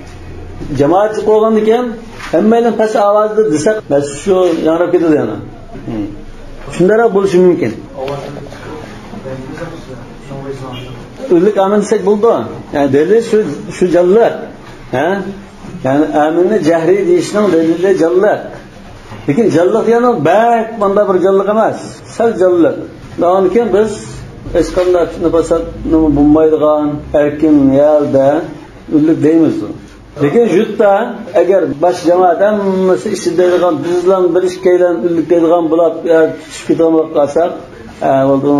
جامائەت جىق بولغاندىكىن، ھەممەيلەن پەس ئاۋازدا دېسەك، مەسىلەن، شۇ ياڭراپ كېتىدۇ يەنە. شۇنداقراق بولۇشى مۇمكىن. ئۈنلۈك ئامىن دېسەك بولىدۇ. يەنى دەلىل شۇ، شۇ جانلىق. ھە؟ يەنى ئامىننى جەھرىي دېيىشنىڭ دەلىلى جانلىق. لېكىن جانلىق دېگەن بەك مۇنداق بىر جانلىق ئەمەس. سەل جانلىق. ئۇنىڭدىن كېيىن بىز ھېچقانداق پىتنە-پاساتنىمۇ بولمايدىغان ئەركىن ھالدا ئۈنلۈك دەيمىز. لېكىن يۇرتتا ئەگەر باش جامائەت ھەممىسى ئىچىدە دەيدىغان، بىزلا بىر ئىككىيلەن ئۈنلۈك دەيدىغان بولاپ، يا تۇتۇشۇپ كېتىدىغان بولۇپ قالساق، ھە، بولدى،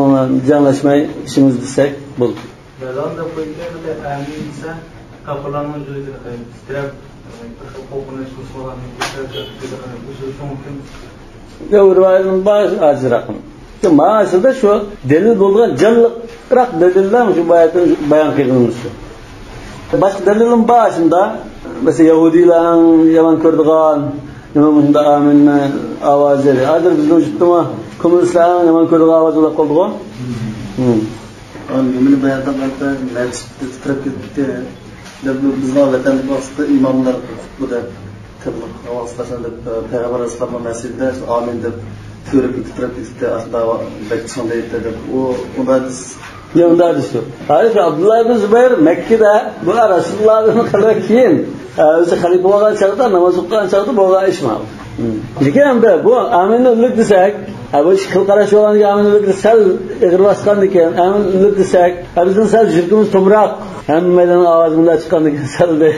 جەڭلەشمەي ئىشىمىزنى دېسەك بولدى. بەزىلەر دەپ قويىدىكەن، ئەمىن دېسە، كاپىرلارنىڭ يۈرىكى تىترەپ، بىر خىل قورقۇنچ، مۇسۇلمانلارنىڭ يۈرىكى تىترەپ، بۇ سۆز شۇڭا مۇمكىن. يا، رىۋايەتنىڭ بار ئاجىزراق. مانا شۇدا شۇ دەلىل بولىدىغان جانلىقراق دەلىللەر شۇ بايان قىلىنمىسى. باشقا دەلىلىم بار شۇندا. مەسىلەن، يەھۇدىيلارنىڭ يامان كۆرىدىغان، نېمە، مۇشۇنداق ئامىننى ئاۋازى. ھازىر بىزنىڭ يۇرتتىمۇ كوممۇنىستلارنىڭ يامان كۆرىدىغان ئاۋازى بولۇپ قالدىغۇ. ھىم. ئان نېمىنى بايان قىلغاندا، مەسچىت تىترەپ كېتىپتۇ دەپ، بىزنىڭ ۋەتەندە بولسا ئىماملار خۇتبىدە تىللىق ئاۋاز قىلسۇن دەپ، پەيغەمبەر ئەلەيھىسسالاممۇ مەسچىتتە ئامىن دەپ تۈۋرۈكى تىترەپ كېتىپتۇ، ئاشۇنداق بەك چىڭ دەيتتى دەپ. ئۇ، ئۇنداق دېسە. يا، ئۇنداق دېسە. ھازىر شۇ ئابدۇللا ئىبن زۇبەير مەككىدە، بۇ رەسۇلۇللادىن خېلى كېيىن، ئۆزى خەلىپە بولغان چاغدا، ناماز ئوقۇغان چاغدا بولغان ئىش ماۋۇ. لېكىن ئەمدى بۇ ئامىننى ئۈنلۈك دېسەك، ھە، بۇ ئىككى خىل قاراش بولغاندىكىن ئامىننى ئۈنلۈك دېسەك سەل ئېغىر باسقاندىكىن، ئامىننى ئۈنلۈك دېسەك، ھە، بىزنىڭ سەل يۈرىكىمىز تومراق. ھەممەيلەننىڭ ئاۋازى مۇنداق چىققاندىكىن سەل بىر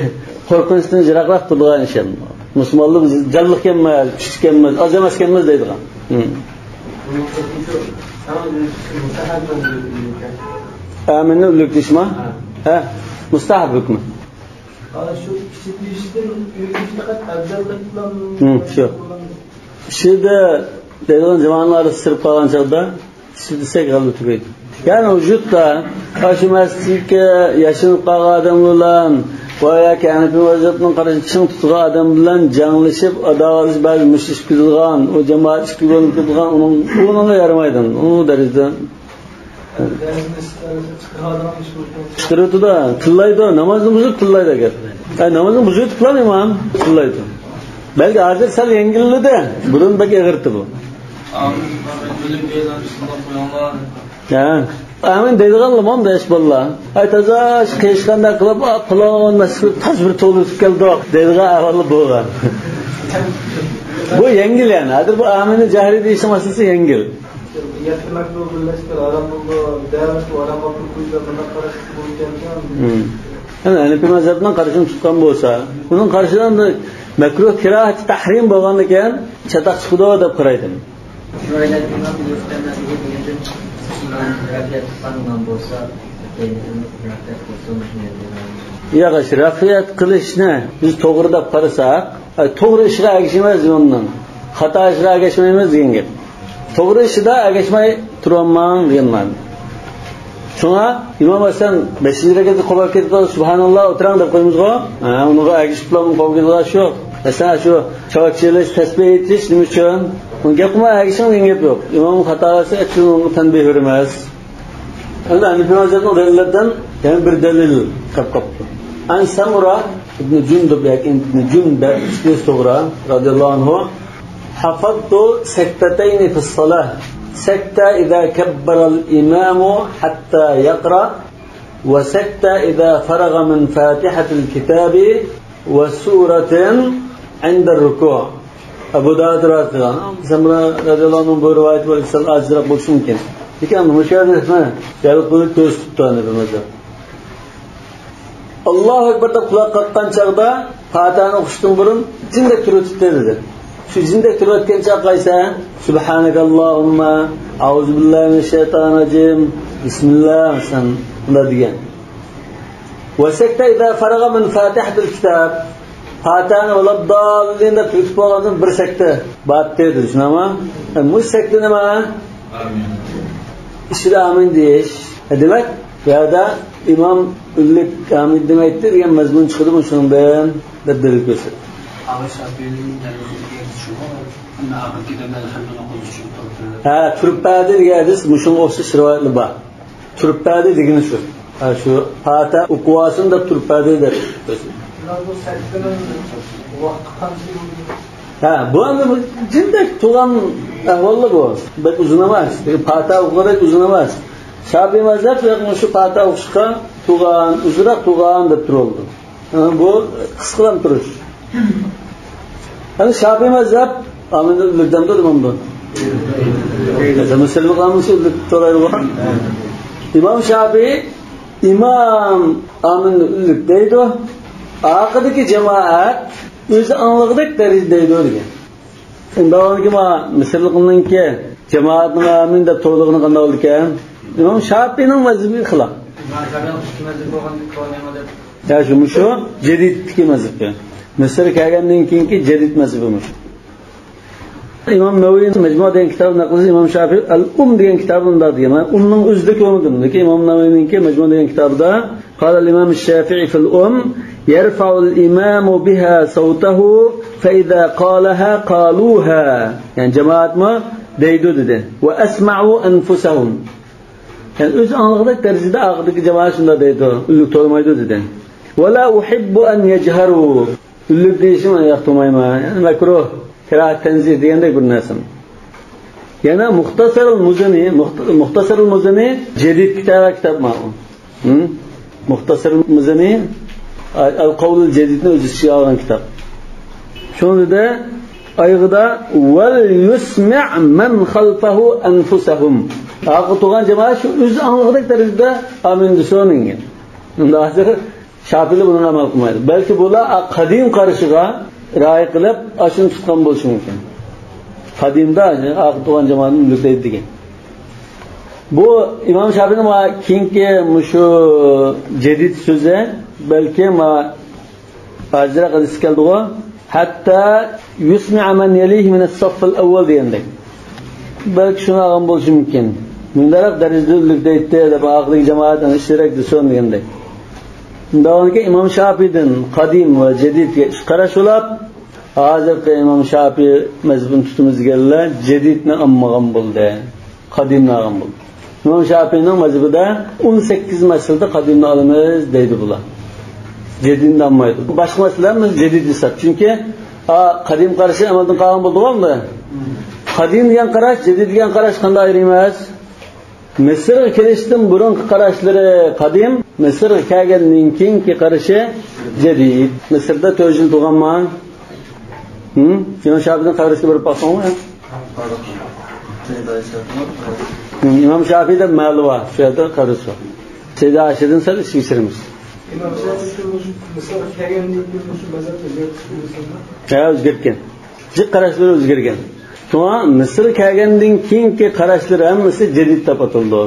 قورقۇنچتىن يىراقراق تۇرىدىغان ئىش ئەمدى. مۇسۇلمانلار بىز جانلىق ئىكەنمىز، كۈچلۈك ئىكەنمىز، ئاز ئەمەس ئىكەنمىز دەيدىغان. ھىم. ئامىننى ئۈنلۈك دېيىشما؟ ھە. ھە، مۇستەھەب ھۆكمى. ئانا شۇ ئىچىدە دېيىشتىن ئۆگىنىش پەقەت ئەۋزەللىك بىلەن ھىم، شۇ. ئىچىدە دەيدىغان جامائەتنىڭ ئارىسى سىرىپ قالغان چاغدا ئىچىدە دېسەك غەلىبە تۈگەيدۇ. يەنى ۋۇجۇدتا ئاشۇ مەسچىتتىكى ياشىنىپ قالغان ئادەم بىلەن ۋە ياكى ھەنىپىي مەزھەپنىڭ قارىشىنى چىڭ تۇتىدىغان ئادەم بىلەن جەڭلىشىپ، ئاداۋەتلىشىپ، بەزى مۇشتلىشىپ كېتىدىغان، ئۇ جامائەت ئىككى بۆلۈنۈپ كېتىدىغان، ئۇنىڭ، ئۇنىڭغا يارىمايدۇ. ئۇ دەرىجىدە چىقىرىۋېتىدۇ، تىللايدۇ، نامازنى بۇزۇپ تىللايدۇ ئەگەر. ئەي، نامازنى بۇزۇۋېتىپلا ئىمام تىللايدۇ. بەلكى ھازىر سەل يەڭگىللىدى، بۇرۇن بەك ئېغىرتى بۇ. ھە. ئامىن دەيدىغانلىمۇ ئەمدى ياش بالىلار. ئەي، تازا قېيىشقانداق قىلىپ، ئا، پالان مەسچىتكە تاز بىر توۋلىتىپ كەلدۇق دەيدىغان ئەھۋاللار بولغان. بۇ يەڭگىل يەنى. ھازىر بۇ ئامىننى جەھرىي دېيىشنىڭ مەسىلىسى يەڭگىل. يەتتە مەكرۇھ بىرلەشتى، ھارام بولدى، دەپ، ھارام قىلىپ قويدى، بۇنداق قاراشلىق بولىدىكەن. ھىم. يەنى ھەنىپىي مەزھەپنىڭ قارىشىنى تۇتقان بولسا، ئۇنىڭ قارىشىدا مەكرۇھ، كىراھەت، تەھرىم بولغاندىكىن چاتاق چىقىدۇ دەپ قارايدۇ. شۇ ئايەتنىڭ ئۆزى دېگەندىن، ئىمام رەفىيەت قىلغان بولسا، ياق، ئىش رەفىيەت قىلىشنى بىز توغرا دەپ قارىساق، ئاي، توغرا ئىشقا ئەگىشىمىز ئۇنىڭ. خاتا ئىشقا ئەگەشمەيمىز دېگەن گەپ. توغرا ئىشىدا ئەگەشمەي تۇرۇۋالماڭ دېگەن مەنە. شۇڭا ئىمام ھەسەن بەشىنچى رەكەتتە قوپاپ كېتىپ، سۇبھاناللا، ئولتۇرۇڭ دەپ قويىمىزغۇ. ھە، ئۇنىڭغا ئەگىشىپلا قوپاپ كېتىدىغان ئىش يوق. مەسىلەن، شۇ چاۋاك چېلىش، تەسبىھ ئېيتىش نېمە ئۈچۈن؟ ئۇنى گەپ قىلماي ئەگىشىڭ دېگەن گەپ يوق. ئىمامنىڭ خاتالىقى ئۈچۈن ئۇنىڭغا تەنبىھ بېرىمىز. ئەمدى ھەنىپىي مەزھەپنىڭ دەلىللىرىدىن يەنە بىر دەلىل كەپ قاپتۇ. ئەن سەمۇرە ئىبنى جۇندۇب ياكى ئىبنى جۇندەب، ئىسمى توغرا، رەزىياللاھۇ ئەنھۇ، حفظت سكتتين في الصلاة، سكتة إذا كبر الإمام حتى يقرأ، وسكتة إذا فرغ من فاتحة الكتاب وسورة عند الركوع. ئەبۇ داۋۇد رىۋايەت قىلغان. سەمۇرە رەزىياللاھۇ ئەنھۇ بۇ رىۋايەت بىلەن سەل ئاجىزراق بولۇشى مۇمكىن. لېكىن مۇشۇ ھەدىسنى دەل قىلىپ كۆرسىتىپتۇ ھەنىپىي مەزھەپ. ئاللاھۇ ئەكبەر دەپ قۇلاق قاققان چاغدا پاتىھەنى ئوقۇشتىن بۇرۇن جىندەك تۇرۇۋېتىپتۇ دېدى. شۇ جىندەك تۇرۇۋەتكەن چاغ قايسى؟ سۇبھانەكاللاھۇمما، ئەئۇزۇ بىللاھى مىنەششەيتانىررەجىم، بىسمىللا، مەسىلەن، بۇنداق دېگەن. ۋەسەكتە ئىزا فەرەغە مىن فاتىھەتىل كىتاب. پاتىھەنى ۋەلەدداللىن دەپ تۈگىتىپ بولغاندىن بىر سەكتە بار دېدى، شۇنداقمۇ؟ ئە، مۇشۇ سەكتە نېمە؟ ئىچىدە ئامىن دېيىش. ئە، دېمەك، بۇ يەردە ئىمام ئۈنلۈك ئامىن دېمەيتتى دېگەن مەزمۇن چىقىدۇ مۇشۇنىڭدىن دەپ دەلىل كۆرسەتتى. ئاغا شافىئىنىڭ دەلىلى شۇغۇ، ئەمما ئاخىرقى دەم ئەلھەمدۇنى قوزۇش ئۈچۈن تۇرۇپتۇ. ھە، تۇرۇپ بەردى دېگەن ھەدىس مۇشۇنىڭغا ئوخشاش رىۋايەتلەر بار. تۇرۇپ بەردى دېگىنى شۇ. ھە، شۇ پاتىھە ئوقۇۋالسۇن دەپ تۇرۇپ بەردى دەپ. بۇ سەكتىنىڭ ۋاقتى قانچە يىل؟ ھە، بۇ ئەمدى بۇ جىندەك تۇرغان ئەھۋاللا بۇ. بەك ئۇزۇن ئەمەس. پاتىھە ئوقۇغۇدەك ئۇزۇن ئەمەس. شافىئىي مەزھەپ مۇشۇ پاتىھە ئوقۇشقا تۇرغان، ئۇزۇنراق تۇرغان دەپ تۇرۇلىدۇ. ھە، بۇ قىسقىلام تۇرۇش. يەنى شافىئىي مەزھەپ، ئامىننى ئۈنلۈك دەمدۇ، ئىمامدۇ؟ مەزھەپ مەسىلىنى قىلامىز، ئۈنلۈك تورايدۇ بۇ. ئىمام شافىئىي، ئىمام ئامىننى ئۈنلۈك دەيدۇ. ئارقىدىكى جامائەت ئۆزى ئاڭلىغۇدەك دەرىجىدە دەيدۇ دېگەن. ئۇنداق بولغاندىكىن، مانا مىسىرلىقنىڭكى جامائەتنىڭ ئامىن دەپ تۇرىدىغىنى قانداق بولىدىكەن؟ ئىمام شافىئىنىڭ مەزھىپىگە خىلاپ. يا، شۇ، مۇشۇ جەدىدتىكى مەزھىپى. مىسىر كەلگەندىن كېيىنكى جەدىد مەزھىپى مۇشۇ. ئىمام نەۋەۋىنىڭ مەجمۇ دېگەن كىتابىنى نەقىل قىلسا، ئىمام شافىئى ئەل-ئۇم دېگەن كىتابىدا مۇنداق دېگەن. مەن ئۇمنىڭ ئۆزىدە كۆرمىدىم. لېكىن ئىمام نەۋەۋىنىڭكى مەجمۇ دېگەن كىتابىدا، قال الإمام الشافعي في الأم: يرفع الإمام بها صوته فإذا قالها قالوها. يەنى جامائەتمۇ دەيدۇ دېدى. وأسمعوا أنفسهم. يەنى ئۆزى ئاڭلىغۇدەك دەرىجىدە ئارقىدىكى جامائەت شۇنداق دەيدۇ، ئۈنلۈك تولمايدۇ دېدى. ولا أحب أن يجهروا. ئۈنلۈك دېيىشنى مەن ياقتۇرمايمەن. يەنى مەكرۇھ، كاراھەت تەنزىھ دېگەندەك بىر نەرسە. يەنە مۇختەسەرۇل مۇزەنى، مۇخت-، مۇختەسەرۇل مۇزەنى جەدىد كىتابى، كىتاب ماۋۇ. ھىم؟ مۇختەسەرۇل مۇزەنى، ئەل قەۋلۇل جەدىدنى ئۆز ئىچىگە ئالغان كىتاب. شۇنىڭدا ئايىغىدا، وليسمع من خلفه أنفسهم. ئارقىدا تۇرغان جامائەت شۇ ئۆزى ئاڭلىغۇدەك دەرىجىدە ئامىن دېسۇن دېگەن. ئەمدى ھازىر شاپىلى بۇنىڭغا ئەمەل قىلمايدۇ. بەلكى بۇلار قەدىم قارىشىغا رىئايە قىلىپ، ئاشۇنى تۇتقان بولۇشى مۇمكىن. قەدىمدە ئارقىدا تۇرغان جامائەتنى ئۈنلۈك دەيدۇ دېگەن. بۇ ئىمام شاپىئىنىڭ ما كېيىنكى مۇشۇ جەدىد سۆزى، بەلكى ما ھازىرراق ھەدىس كەلدىغۇ، حتى يسمع من يليه من الصف الأول دېگەندەك. بەلكى شۇنى ئالغان بولۇشى مۇمكىن. مۇنداقراق دەرىجىدە ئۈنلۈك دەيتتى دەپ، ئارقىدىكى جامائەت ئەنە ئىچىدىرەك دېسۇن دېگەندەك. شۇنداق بولغاندىكىن ئىمام شاپىئىدىن قەدىم ۋە جەدىدكە ئىككى قاراش بولۇپ، ھازىرقى ئىمام شاپىئى مەزھىپىنى تۇتىمىز دېگەنلەر جەدىدنى ئالمىغان بولدى. قەدىمنى ئالغان بولدى. ئىمام شاپىئىنىڭ مەزھىپىدە ئون سەككىز مەسىلىدە قەدىمنى ئالىمىز دەيدۇ بۇلار. جەدىدنى ئالمايدۇ. باشقا مەسىلىلەر بىز جەدىد ھېساب. چۈنكى، ئا، قەدىم قارىشى ئەمەلدىن قالغان بولدىغۇ ئەمدى. قەدىم دېگەن قاراش، جەدىد دېگەن قاراش قانداق ئايرىيمىز؟ مىسىرغا كېلىشتىن بۇرۇنقى قاراشلىرى قەدىم، مىسىرغا كەلگەندىن كېيىنكى قارىشى جەدىد. مىسىردا تۆت يىل تۇرغانما؟ ھىم؟ ئىمام شاپىئىنىڭ قەبرىسىگە بېرىپ باقساڭمۇ؟ ھىم، ئىمام شاپىئىدە مەھەللە بار، شۇ يەردە قەبرىسى بار. سەيدە ئائىشەدىن سەل ئىچكە چۈشۈرىمىز. ئىمام شاپىئى مۇشۇ مىسىرغا كەلگەندىن كېيىن مۇشۇ مەزھەپنى ئۆزگەرتىشكە بولسىمۇ؟ ھە، ئۆزگەرتكەن. جىق قاراشلىرى ئۆزگەرگەن. شۇڭا مىسىر كەلگەندىن كېيىنكى قاراشلىرى ھەممىسى جەدىد دەپ ئاتىلىدۇ.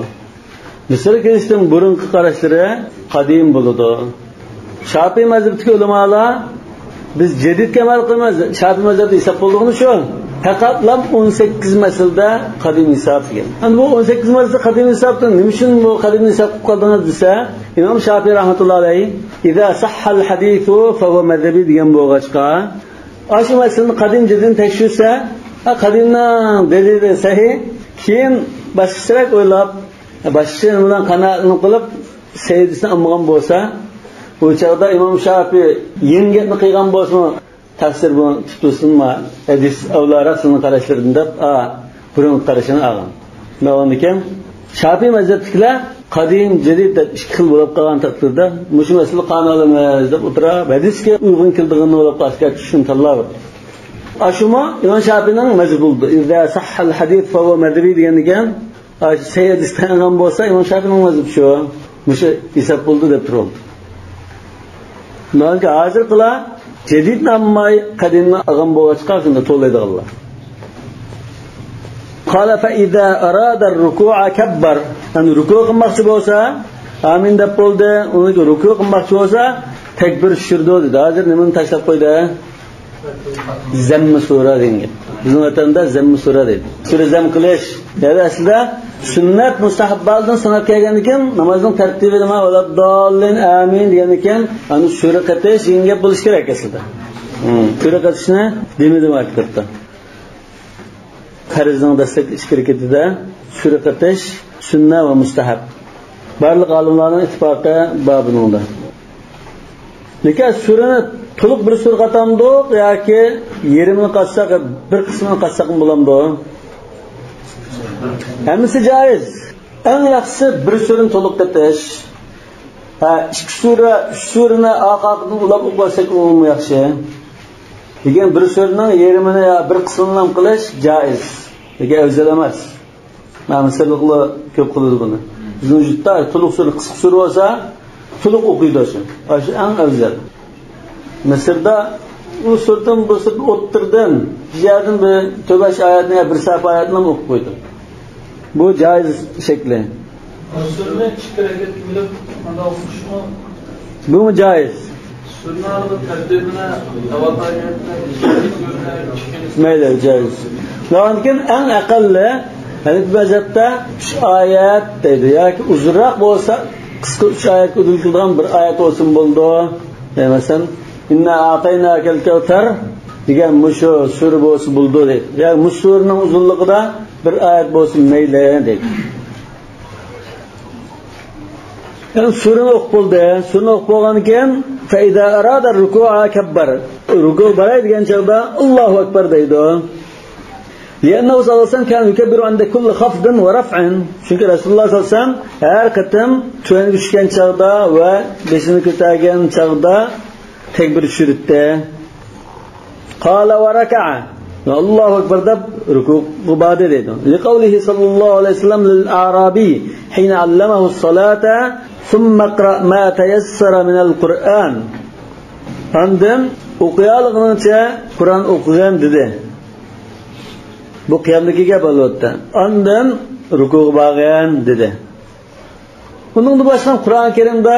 مىسىر كېلىشتىن بۇرۇنقى قاراشلىرى قەدىم بولىدۇ. شاپىئىي مەزھەپتىكى ئۆلىمالار، بىز جەدىدكە ئەمەل قىلىمىز، شاپىئىي مەزھەپتە ھېساب بولىدىغىنى شۇ. پەقەتلا ئون سەككىز مەسىلىدە قەدىم ھېساب دېگەن. ئەمدى بۇ ئون سەككىز مەسىلىدە قەدىم ھېسابتا نېمە ئۈچۈن بۇ قەدىم ھېساب قىلىپ قالدىڭىز دېسە، ئىمام شاپىئىي رەھمەتۇللاھى ئەلەيھ، إذا صح الحديث فهو مذهبي دېگەن بولغاچقا، ئاشۇ مەسىلىنى قەدىم جەدىدنى تەكشۈرسە، ھە، قەدىمنىڭ دەلىلى سەھىھ، كېيىن باشقىچىراق ئويلاپ، باشقىچە بىلەن قانائەتلىنىپ قېلىپ، سەھىھ دېسە ئالمىغان بولسا، ئۇ چاغدا ئىمام شاپىئىي يېڭى گەپنى قىلغان بولسىمۇ، تەقسىر بۇ تۇتۇلسۇنما، ھەدىس ئەۋلاراق سىزنىڭ قاراشلىرىدىن دەپ، ئا، بۇرۇنقى قارىشىنى ئالغان. شۇنداق بولغاندىكىن، شاپىئىي مەزھەپتىكىلەر قەدىم، جەدىد دەپ ئىككى خىل بولۇپ قالغان تەقدىردە، مۇشۇ مەسىلىدە قانۇن ئالىمىز دەپ ئولتۇرا، ھەدىسكە ئۇيغۇن كېلىدىغىنىنى بولۇپ قالسا، شۇنى تاللاۋاتىدۇ. ئاشۇمۇ ئىمام شاپىئىنىڭ مەزھىپى بولىدۇ. إذا صح الحديث فهو مذهبي دېگەندىكىن، ئاشۇ سەھىھ ھەدىس تەڭ بولسا، ئىمام شاپىئىنىڭ مەزھىپى شۇ. مۇشۇ ھېساب بولىدۇ دەپ تۇرۇلدى. شۇنداق ھازىرقىلار جەدىدنى ئالماي، قەدىمنى ئالغان بولغاچقا، شۇندا توۋلايدىغانلار. قال فإذا أراد الركوع كبر. يەنى رۇكۇ قىلماقچى بولسا، ئامىن دەپ بولدى. ئۇنىڭ رۇكۇ قىلماقچى بولسا، تەكبىر چۈشۈرىدۇ دېدى. ھازىر نېمىنى تاشلاپ قويدى؟ زەممە سۈرە دېگەن گەپ. بىزنىڭ ۋەتەندە زەممە سۈرە دەيدۇ. سۈرە زەم قىلىش. يەنى ئەسلىدە سۈننەت مۇستەھەببالدىن ساناپ كەلگەندىن كېيىن نامازنىڭ تەرتىپى نېمە؟ ۋەلەدداللىن، ئامىن دېگەندىن كېيىن ئەنە سۈرە قېتىش دېگەن گەپ بولۇشى كېرەك ئەسلىدە. ھىم. سۈرە قېتىشنى دېمىدىم ھەقىقەتتە. پەرزنىڭ دەسلەپكى ئىككى رەكىتىدە سۈرە قېتىش سۈننە ۋە مۇستەھەب. بارلىق ئالىملارنىڭ ئىتتىپاقى بار بۇنىڭدا. لېكىن سۈرىنى تولۇق بىر سۈرە قاتامدۇق ياكى يېرىمىنى قاتساق، بىر قىسمىنى قاتساقمۇ بولامدۇ؟ ھەممىسى جائىز. ئەڭ ياخشىسى بىر سۈرىنى تولۇق قېتىش. ھە، ئىككى سۈرە، ئۈچ سۈرىنى ئارقا-ئارقىدىن ئۇلاپ ئوقۇۋەتسەك ئۇمۇ ياخشى. لېكىن بىر سۈرىنىڭ يېرىمىنى يا بىر قىسمىنىلا قىلىش جائىز. لېكىن ئەۋزەل ئەمەس. مەن مىسىرلىقلار كۆپ قىلىدۇ بۇنى. بىزنىڭ يۇرتتا تولۇق سۈرە، قىسقا سۈرە بولسا، تولۇق ئوقۇيدۇ شۇ. ئاشۇ ئەڭ ئەۋزەل. مىسىردا ئۇ سۈرىدىن، بۇ سۈرىدىن ئوتتۇرىدىن بىر يەردىن بىر تۆت بەش ئايەتنى يا بىر سەھىپە ئايەتنى ئوقۇپ قويدۇم. بۇ جائىز شەكلى. سۈرىنى ئىككى رەكەتكە بۆلۈپ، مۇنداق ئوقۇشمۇ؟ بۇمۇ جائىز. سۈرىنىڭ تەرتىپىنى، تاۋاپا ئايەتنى، مەيلى، جائىز. لېكىن ئەڭ ئەقەللى ھەنەفىي مەزھەپتە ئۈچ ئايەت دەيدۇ. ياكى ئۇزۇنراق بولسا، قىسقا ئۈچ ئايەتكە ئۇدۇل قىلىدىغان بىر ئايەت بولسىمۇ بولىدۇ. يا مەسىلەن، ئىننا ئەئتەيناكەل كەۋسەر دېگەن مۇشۇ سۈرە بولسا بولىدۇ دەيدۇ. يا مۇشۇ سۈرىنىڭ ئۇزۇنلۇقىدا بىر ئايەت بولسا مەيلى دەيدۇ. يەنى سۈرىنى ئوقۇپ بولدى. سۈرىنى ئوقۇپ بولغاندىن كېيىن، فَإِذَا أَرَادَ الرُّكُوعَ كَبَّرَ. رۇكۇغا باراي دېگەن چاغدا، ئاللاھۇ ئەكبەر دەيدۇ. لِأَنَّهُ صَلَّى اللَّهُ عَلَيْهِ وَسَلَّمَ كَانَ يُكَبِّرُ عِنْدَ كُلِّ خَفْضٍ وَرَفْعٍ. چۈنكى رەسۇلۇللاھ سەللەللاھۇ ئەلەيھى ۋەسەللەم ھەر قېتىم تۆۋەنگە چۈشكەن چاغدا ۋە بېشىنى كۆتەرگەن چاغدا تەكبىر چۈشۈرەتتى. قال وركع. ئاللاھۇ ئەكبەر دەپ رۇكۇغا باردى دەيدۇ. لقوله صلى الله عليه وسلم للأعرابي حين علمه الصلاة: ثم اقرأ ما تيسر من القرآن. ئاندىن ئوقۇيالىغىنىڭچە قۇرئان ئوقۇغىن دېدى. بۇ قىيامدىكى گەپ ئەلۋەتتە. ئاندىن رۇكۇغا بارغىن دېدى. ئۇنىڭدىن باشقا قۇرئان كەرىمدە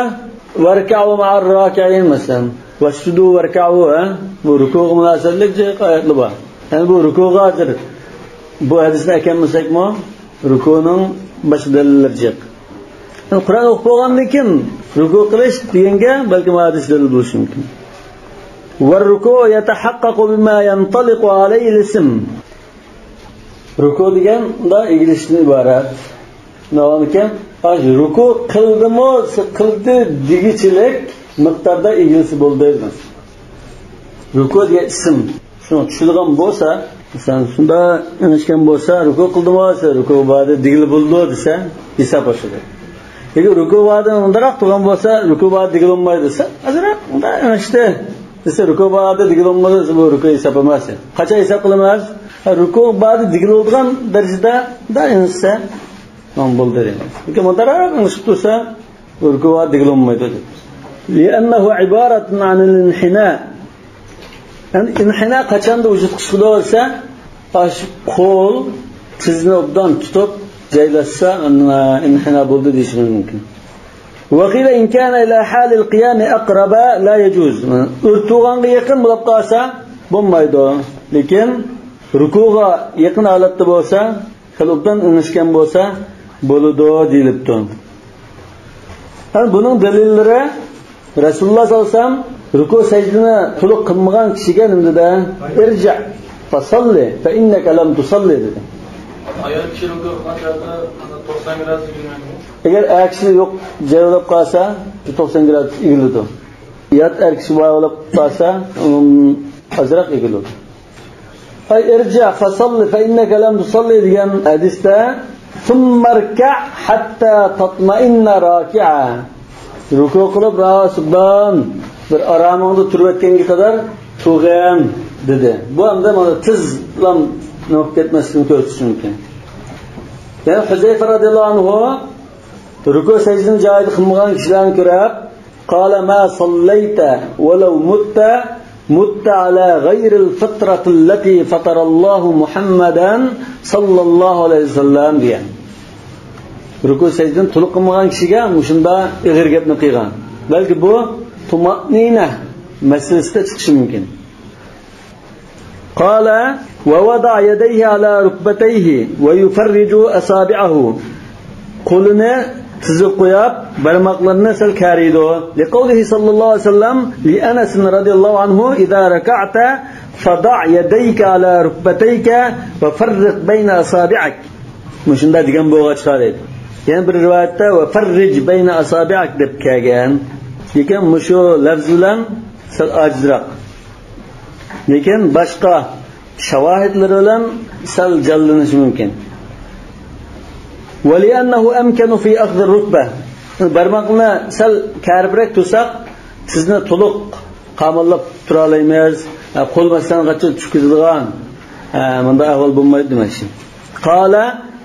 ۋەركەئۇ مەئەر راكىئىن، مەسىلەن، ۋەسجۇدۇ ۋەركەئۇ، ھە؟ بۇ رۇكۇغا مۇناسىۋەتلىك جىق ئايەتلەر بار. يەنى بۇ رۇكۇغا ھازىر بۇ ھەدىسنى ئەكەلمىسەكمۇ، رۇكۇنىڭ باشقا دەلىللىرى جىق. يەنى قۇرئان ئوقۇپ بولغاندىن كېيىن رۇكۇ قىلىش دېگەنگە بەلكىم ھەدىس دەلىل بولۇشى مۇمكىن. والركوع يتحقق بما ينطلق عليه الاسم. رۇكۇ دېگەن مۇنداق ئېگىلىشتىن ئىبارەت. نېمىكەن؟ ئاش رۇكۇ قىلدىمۇ، قىلدى دېگۈچىلىك مىقداردا ئېگىلسە بولدى. رۇكۇ دېگەن ئىسىم. شۇنى چۈشىنىدىغان بولسا، مەسىلەن، شۇنداق ئېڭىشكەن بولسا، رۇكۇ قىلدىمۇ، رۇكۇ باردى دېگىلى بولىدۇ دېسە، ھېساب ئاشىدۇ. لېكىن رۇكۇ باردى مۇنداقراق تۇرغان بولسا، رۇكۇ باردى دېگىلى بولمايدۇ دېسە، ئازراق مۇنداق ئېڭىشتى دېسە، رۇكۇ باردى دېگىلى بولمايدۇ دېسە، بۇ رۇكۇ ھېساب ئەمەس. قاچان ھېساب قىلىمىز؟ ھە، رۇكۇ باردى دېگىلى بولىدىغان دەرىجىدە مۇنداق ئېڭىشسا، تامام بولدى دەيمىز. لېكىن مۇنداقراق ئېڭىشىپ تۇرسا، رۇكۇ باردى دېگىلى بولمايدۇ دەيمىز. لأنه عبارة عن الانحناء. يەنى ئىنھىنا قاچاندا ۋۇجۇدقا چىقىدۇ دېسە، ئاشۇ قول تىزنى ئوبدان تۇتۇپ جايلاشسا، ئىنھىنا بولدى دېيىشىمىز مۇمكىن. وقيل إن كان إلى حال القيام أقرب لا يجوز. ئۆرە تۇرغانغا يېقىن بولۇپ قالسا بولمايدۇ. لېكىن رۇكۇغا يېقىن ھالەتتە بولسا، خېلى ئوبدان ئېڭىشكەن بولسا بولىدۇ دېيىلىپتۇ. ھەم بۇنىڭ دەلىللىرى رەسۇلۇللاھ سەللەللاھۇ ئەلەيھى ۋەسەللەم رۇكۇ سەجدىنى تولۇق قىلمىغان كىشىگە نېمە دېدى؟ ارجع فصل فإنك لم تصل دېدى. ئايال كىشى رۇكۇ قىلغان چاغدا توقسان گرادۇس ئېگىلمەيدۇ. ئەگەر ئەر كىشى يوق جايلاپ قالسا، توقسان گرادۇس ئېگىلىدۇ. يات ئەر كىشى بار بولۇپ قالسا، ئۇم، ئازراق ئېگىلىدۇ. ئەي ارجع فصل فإنك لم تصل دېگەن ھەدىستە ثم اركع حتى تطمئن راكعا. رۇكۇ قىلىپ، راۋاسۇبان بىر ئارامىڭدا تۇرۇۋەتكەنگە قەدەر تۇرغىن دېدى. بۇ ئەمدى مانا تېزلا نېمە بولۇپ كەتمەسلىكىنى كۆرسىتىشى مۇمكىن. يەنى ھۇزەيفە رەزىيەللاھۇ ئەنھۇ رۇكۇ سەجدىنى جايىدا قىلمىغان كىشىلەرنى كۆرۈپ، قال ما صليت ولو مت، مت على غير الفطرة التي فطر الله محمدا صلى الله عليه وسلم دېگەن. رۇكۇ سەجدىنى تولۇق قىلمىغان كىشىگە مۇشۇنداق ئېغىر گەپنى قىلغان. بەلكى بۇ تۇمەئنىنە مەسىلىسىدە چىقىشى مۇمكىن. قال ووضع يديه على ركبتيه ويفرج أصابعه. قولىنى تىزىگە قويۇپ، بارماقلىرىنى سەل كەرىيدۇ. لقوله صلى الله عليه وسلم لأنس رضي الله عنه: إذا ركعت فضع يديك على ركبتيك وفرق بين أصابعك. مۇشۇنداق دېگەن بولغاچقا دەيدۇ. يەنە بىر رىۋايەتتە وفرج بين أصابعك دەپ كەلگەن. لېكىن مۇشۇ لەفز بىلەن سەل ئاجىزراق. لېكىن باشقا شاۋاھىدلىرى بىلەن سەل جانلىنىشى مۇمكىن. ولأنه أمكن في أخذ الركبة. بارماقنى سەل كەرىپرەك تۇرساق، تىزنى تولۇق قاماللاپ تۇرالايمىز. قول مەسىلەن قاچان چۈشكۈزىدىغان، مۇنداق ئەھۋال بولمايدۇ دېمەكچى. قال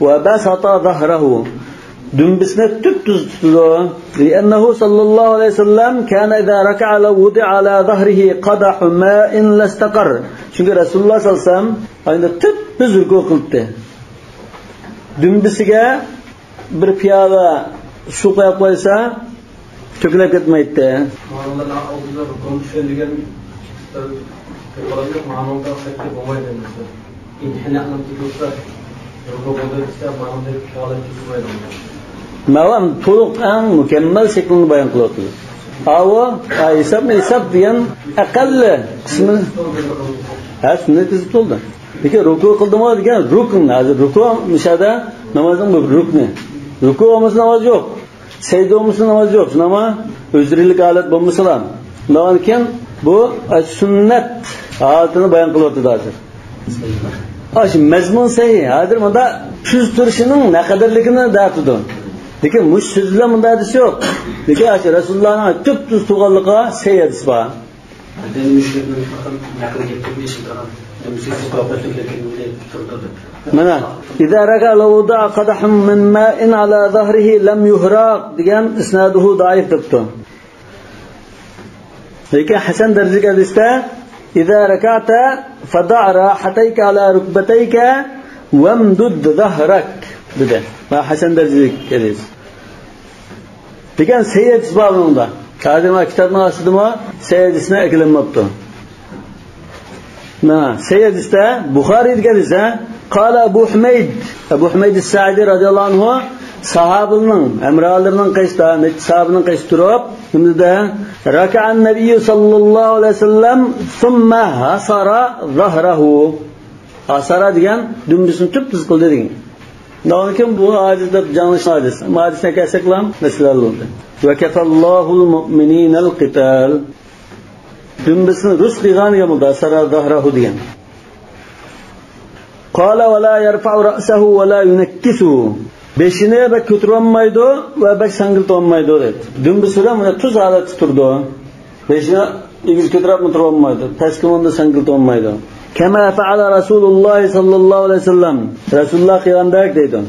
وبسط ظهره. دۈمبىسىنى تۈپتۈز تۇتىدۇ. لأنه صلى الله عليه وسلم كان إذا ركع لو وضع على ظهره قدح ماء لاستقر. چۈنكى رەسۇلۇللاھ سەللەللاھۇ ئەلەيھى ۋەسەللەم ئەنە تۈپتۈز رۇكۇ قىلاتتى. دۈمبىسىگە بىر پىيالە سۇ قويۇپ قويسا، تۆكۈلۈپ كەتمەيتتى. ماڭىلار ئالدىدا رۇكۇن چۈشكەن دېگەن بىر تۆپىلىق ماڭىلدا سەكتە بولمايدۇ دېمەكچى. ئىنھىنانىڭ تۇتۇلسا، رۇكۇ بولدى دېسە، ماڭىلدا پىيالە تۇتۇلمايدۇ. ماۋۇ تولۇق ئەڭ مۇكەممەل شەكلىنى بايان قىلىۋاتىدۇ. ئاۋۇ، ئا، ھېسابمۇ ھېساب دېگەن ئەقەللى قىسمى. ھە، سۈننەت تىزىپ بولدى. لېكىن رۇكۇ قىلدىمۇ دېگەن رۇكن. ھازىر رۇكۇ مۇشۇ يەردە نامازنىڭ بىر رۇكنى. رۇكۇ بولمىسا ناماز يوق. سەجدە بولمىسا ناماز يوق. شۇنداقمۇ؟ ئۆزرىلىك ھالەت بولمىسىلا. شۇنداقتىن كېيىن بۇ، ئە، سۈننەت ھالىتىنى بايان قىلىۋاتىدۇ ھازىر. ئاشۇ مەزمۇن سەھىھ. ھازىر مۇندا تۈز تۇرۇشىنىڭ نەقەدەرلىكىنى دەۋاتىدۇ. لېكىن مۇشۇ سۆز بىلەن مۇنداق ھەدىس يوق. لېكىن ئاشۇ رەسۇلۇللانىڭ تۈپتۈز تۇرغانلىقىغا سەھىھ ھەدىس بار. مانا، إذا ركع لو وضع قدحا من ماء على ظهره لم يهراق دېگەن، إسناده ضعيف دەپتۇ. لېكىن ھەسەن دەرىجىلىك ھەدىستە إذا ركعت فضع راحتيك على ركبتيك وامدد ظهرك دېدى. ۋە ھەسەن دەرىجىلىك ھەدىس. دېگەن سەھىھ ھەدىس بار بۇنىڭدا. ھازىر مانا كىتابنىڭ ئاستىدىمۇ سەھىھ ھەدىسنى ئەكېلىنمەپتۇ. مانا سەھىھ ھەدىستە، بۇخارىدىكى ھەدىستە، قال أبو حميد، ئەبۇ ھۇمەيد سائىدى رەزىياللاھۇ ئەنھۇ ساھابىلىرىنىڭ، ھەمراھلىرىنىڭ قېشىدا، نەچچە ساھابىنىڭ قېشىدا تۇرۇپ، نېمە دېدى؟ ركع النبي صلى الله عليه وسلم ثم حصر ظهره. ھەسەرە دېگەن دۈمبىسىنى تۈپتۈز قىلدى دېگەن. ئۇنىڭدىن كېيىن بۇ ھەدىس دەپ جەڭلىشىش ھەدىس. ھەدىسنى كەلسەكلا مەسىلە ھەل بولدى. وكفى الله المؤمنين القتال. دۈمبىسىنى رۇس قىلغان دېگەن بولدى. ھەسەرە ظهره دېگەن. قال ولا يرفع رأسه ولا ينكسه. بېشىنى بەك كۆتۈرۈۋالمايدۇ ۋە بەك ساڭگىلىتىۋالمايدۇ دەيدۇ. دۈمبىسى بىلەن مانا تۈز ھالەتتە تۇرىدۇ. بېشىنى ئېگىز كۆتۈرۈپمۇ تۇرۇۋالمايدۇ، پەسكىمۇ ساڭگىلىتىۋالمايدۇ. كما فعل رسول الله صلى الله عليه وسلم. رەسۇلۇللا قىلغاندەك دەيدۇ.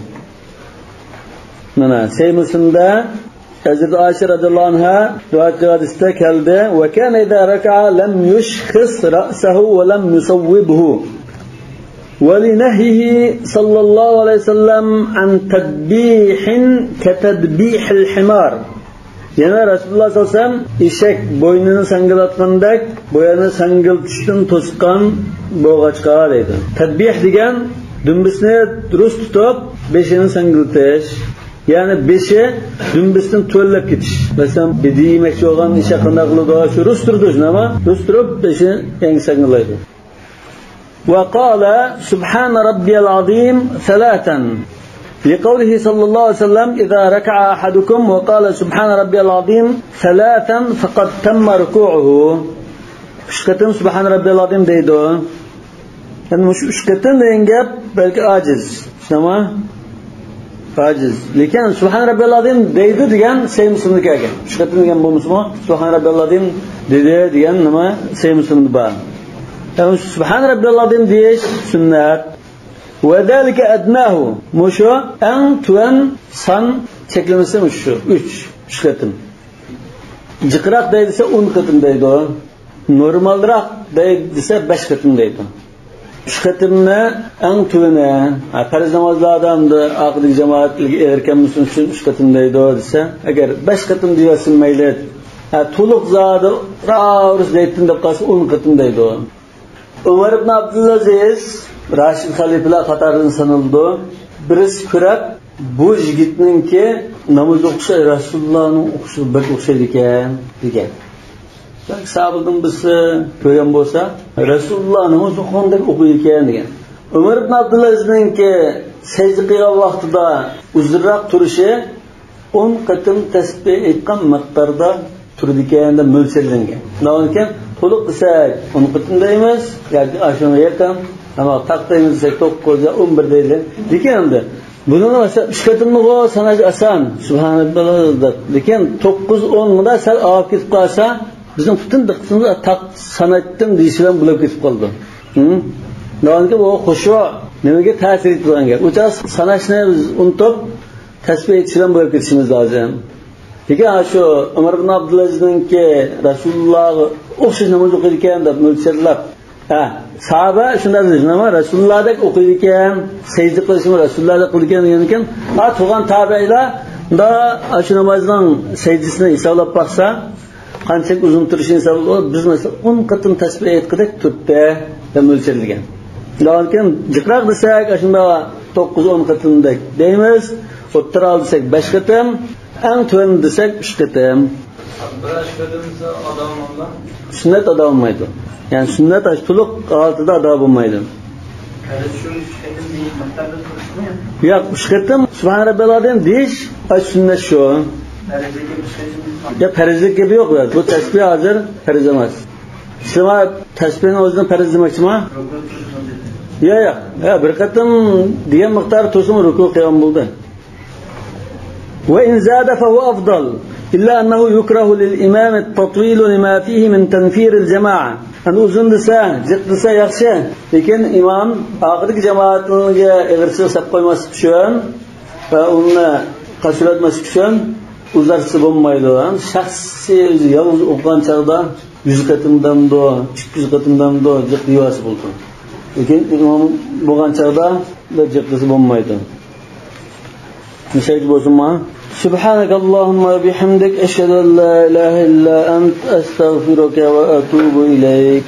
مانا سەھىھ مۇسلىمدا ھەزرىتى ئائىشە رەزىياللاھۇ ئەنھا رىۋايەت قىلغان ھەدىستە كەلدى: وكان إذا ركع لم يشخص رأسه ولم يصوبه. ولنهيه صلى الله عليه وسلم عن تدبيح كتدبيح الحمار. يەنە رەسۇلۇللا سەللەللاھۇ ئەلەيھى ۋەسەللەم ئېشەك بوينىنى ساڭگىلاتقاندەك بوينىنى ساڭگىلىتىشتىن توسقان بولغاچقا دەيدۇ. تەدبىھ دېگەن دۈمبىسىنى رۇس تۇتۇپ، بېشىنى ساڭگىلىتىش. يەنى بېشى دۈمبىسىدىن تۆۋەنلەپ كېتىش. مەسىلەن، بېدە يېمەكچى بولغان ئېشەك قانداق قىلىدۇ؟ شۇ رۇس تۇرىدۇ، شۇنداقمۇ؟ رۇس تۇرۇپ، بېشى يەڭگە ساڭگىلايدۇ. وقال سبحان ربي العظيم ثلاثا. لقوله صلى الله عليه وسلم: إذا ركع أحدكم وقال سبحان ربي العظيم ثلاثا فقد تم ركوعه. ئۈچ قېتىم سۇبھان رەببىيەل ئازىم دەيدۇ. يەنى مۇشۇ ئۈچ قېتىم دېگەن گەپ بەلكى ئاجىز. شۇنداقمۇ؟ ئاجىز. لېكىن سۇبھان رەببىيەل ئازىم دەيدۇ دېگەن سەھىھ مۇسلىمدا كەلگەن. ئۈچ قېتىم دېگەن بولمىسىمۇ، سۇبھان رەببىيەل ئازىم دېدى دېگەن نېمە سەھىھ مۇسلىمدا بار. يەنى سۇبھان رەببىيەل ئازىم دېيىش سۈننەت. وذلك أدناه. مۇشۇ ئەڭ تۆۋەن سان چەكلىمىسى مۇشۇ. ئۈچ. ئۈچ قېتىم. جىقراق دەي دېسە ئون قېتىم دەيدۇ. نورمالراق دەي دېسە بەش قېتىم دەيدۇ. ئۈچ قېتىمنى ئەڭ تۆۋىنى، ھە، پەرز نامازلاردا ئەمدى ئارقىدىكى جامائەتلەرگە ئېغىر كەلمىسۇن ئۈچۈن ئۈچ قېتىم دەيدۇ دېسە، ئەگەر بەش قېتىم دېيىۋەتسىمۇ مەيلى، ھە، تولۇق زادى راۋۇرۇس دەيتتىم دەپ قالسا، ئون قېتىم دەيدۇ. ئۆمەر ئىبن ئابدۇلئەزىز راشىد خەلىپىلەر قاتارىدىن سانىلىدۇ. بىرسى كۆرەپ، بۇ يىگىتنىڭكى ناماز ئوقۇشى رەسۇلۇللانىڭ ئوقۇشىغا بەك ئوخشايدىكەن، دېگەن. بەلكى ساھابىدىن بىرسى كۆرگەن بولسا، رەسۇلۇللا ناماز ئوقۇغاندەك ئوقۇيدىكەن، دېگەن. ئۆمەر ئىبن ئابدۇلئەزىزنىڭكى سەجدە قىلغان ۋاقتىدا ئۇزۇنراق تۇرۇشى، ئون قېتىم تەسبىھ ئېيتقان مىقداردا تۇرىدىكەن دەپ مۆلچەرلەنگەن. شۇنداق ئىكەن، تولۇق دېسەك، ئون قېتىم دەيمىز، ياكى ئاشۇنىڭغا يېقىن، ئەمما تاق دەيمىز دېسەك، توققۇز يا ئون بىر دەيلى. لېكىن ئەمدى بۇنىڭغا مەسىلەن، ئۈچ قېتىمنىغۇ ساناش ئاسان، سۇبھانەللاھ دەپ. لېكىن توققۇز، ئون مۇندا سەل ئاغىپ كېتىپ قالسا، بىزنىڭ پۈتۈن دىققىتىمىز تاق سانايتتىم دېيىش بىلەن بولۇپ كېتىپ قالىدۇ. ھە؟ شۇنداق ئىكەن، بۇ خۇشۇ نېمىگە تەسىر يېتىدىغان گەپ. ئۇ چاغ ساناشنى بىز ئۇنتۇپ، تەسبىھ ئېيتىش بىلەن بولۇپ كېتىشىمىز لازىم. لېكىن شۇ ئۆمەر ئىبن ئابدۇلئەزىزنىڭكى رەسۇلۇللاغا ئوخشاش ناماز ئوقۇيدىكەن دەپ مۆلچەرلەپ، ھە، ساھابە شۇنداق دېدى، نېمە، رەسۇلۇللادەك ئوقۇيدىكەن، سەجدە قىلىشىمۇ رەسۇلۇللادەك قىلىدىكەن دېگەنىكەن، ھە، تۇرغان تابىئىلار دا شۇ نامازنىڭ سەجدىسىنى ھېسابلاپ باقسا، قانچىلىك ئۇزۇن تۇرۇشىنى ھېسابلاپ، بىز مەسىلەن ئون قېتىم تەسبىھ ئېيتقۇدەك تۇردى دەپ مۆلچەرلىگەن. لېكىن جىقراق دېسەك، ئاشۇنداق توققۇز، ئون قېتىمدەك دەيمىز، ئوتتۇرا دېسەك بەش قېتىم، ئەڭ تۆۋەن دېسەك ئۈچ قېتىم. بىر ئىككى قېتىم دېسە ئادا بولمامدۇ؟ سۈننەت ئادا بولمايدۇ. يەنى سۈننەت ئاشۇ تولۇق ھالىتىدە ئادا بولمايدۇ. پەرز شۇ ئۈچ قېتىم دېگەن مىقداردا تۇرۇشمۇ؟ ياق، ئۈچ قېتىم سۇبھان رەببىيەل ئازىم دېيىش، ئاشۇ سۈننەت شۇ. پەرزلىك گەپ ئۈچ قېتىم. يا پەرزلىك گەپ يوق، بۇ تەسبىھ ھازىر پەرز ئەمەس. سىلەر تەسبىھنىڭ ئۆزىنى پەرز دېمەكچىما؟ رۇكۇ تۇرۇشمۇ دېدى. يا، يا، يا، بىر قېتىم دېگەن مىقدار تۇرسىمۇ رۇكۇ قىلغان بولدى. وإن زاد فهو أفضل، إلا أنه يكره للإمام التطويل لما فيه من تنفير الجماعة. ئەنە ئۇزۇن دېسە، جىق دېسە ياخشى. لېكىن ئىمام ئاخىرقى جامائەتنىڭگە ئېغىرچىلىق سېلىپ قويماسلىق ئۈچۈن ۋە ئۇنى قاچۇرتماسلىق ئۈچۈن ئۇزارتسا بولمايدۇ. شەخسىي ئۆزى يالغۇز ئوقۇغان چاغدا يۈز قېتىم دەمدۇ، ئىككى يۈز قېتىم دەمدۇ، جىق دېيىۋالسا بولىدۇ. لېكىن ئىمام بولغان چاغدا بىر جىق دېسە بولمايدۇ. مۇشۇ يەرگە بولسۇنما؟ سبحانك اللهم وبحمدك، أشهد أن لا إله إلا أنت، أستغفرك وأتوب إليك.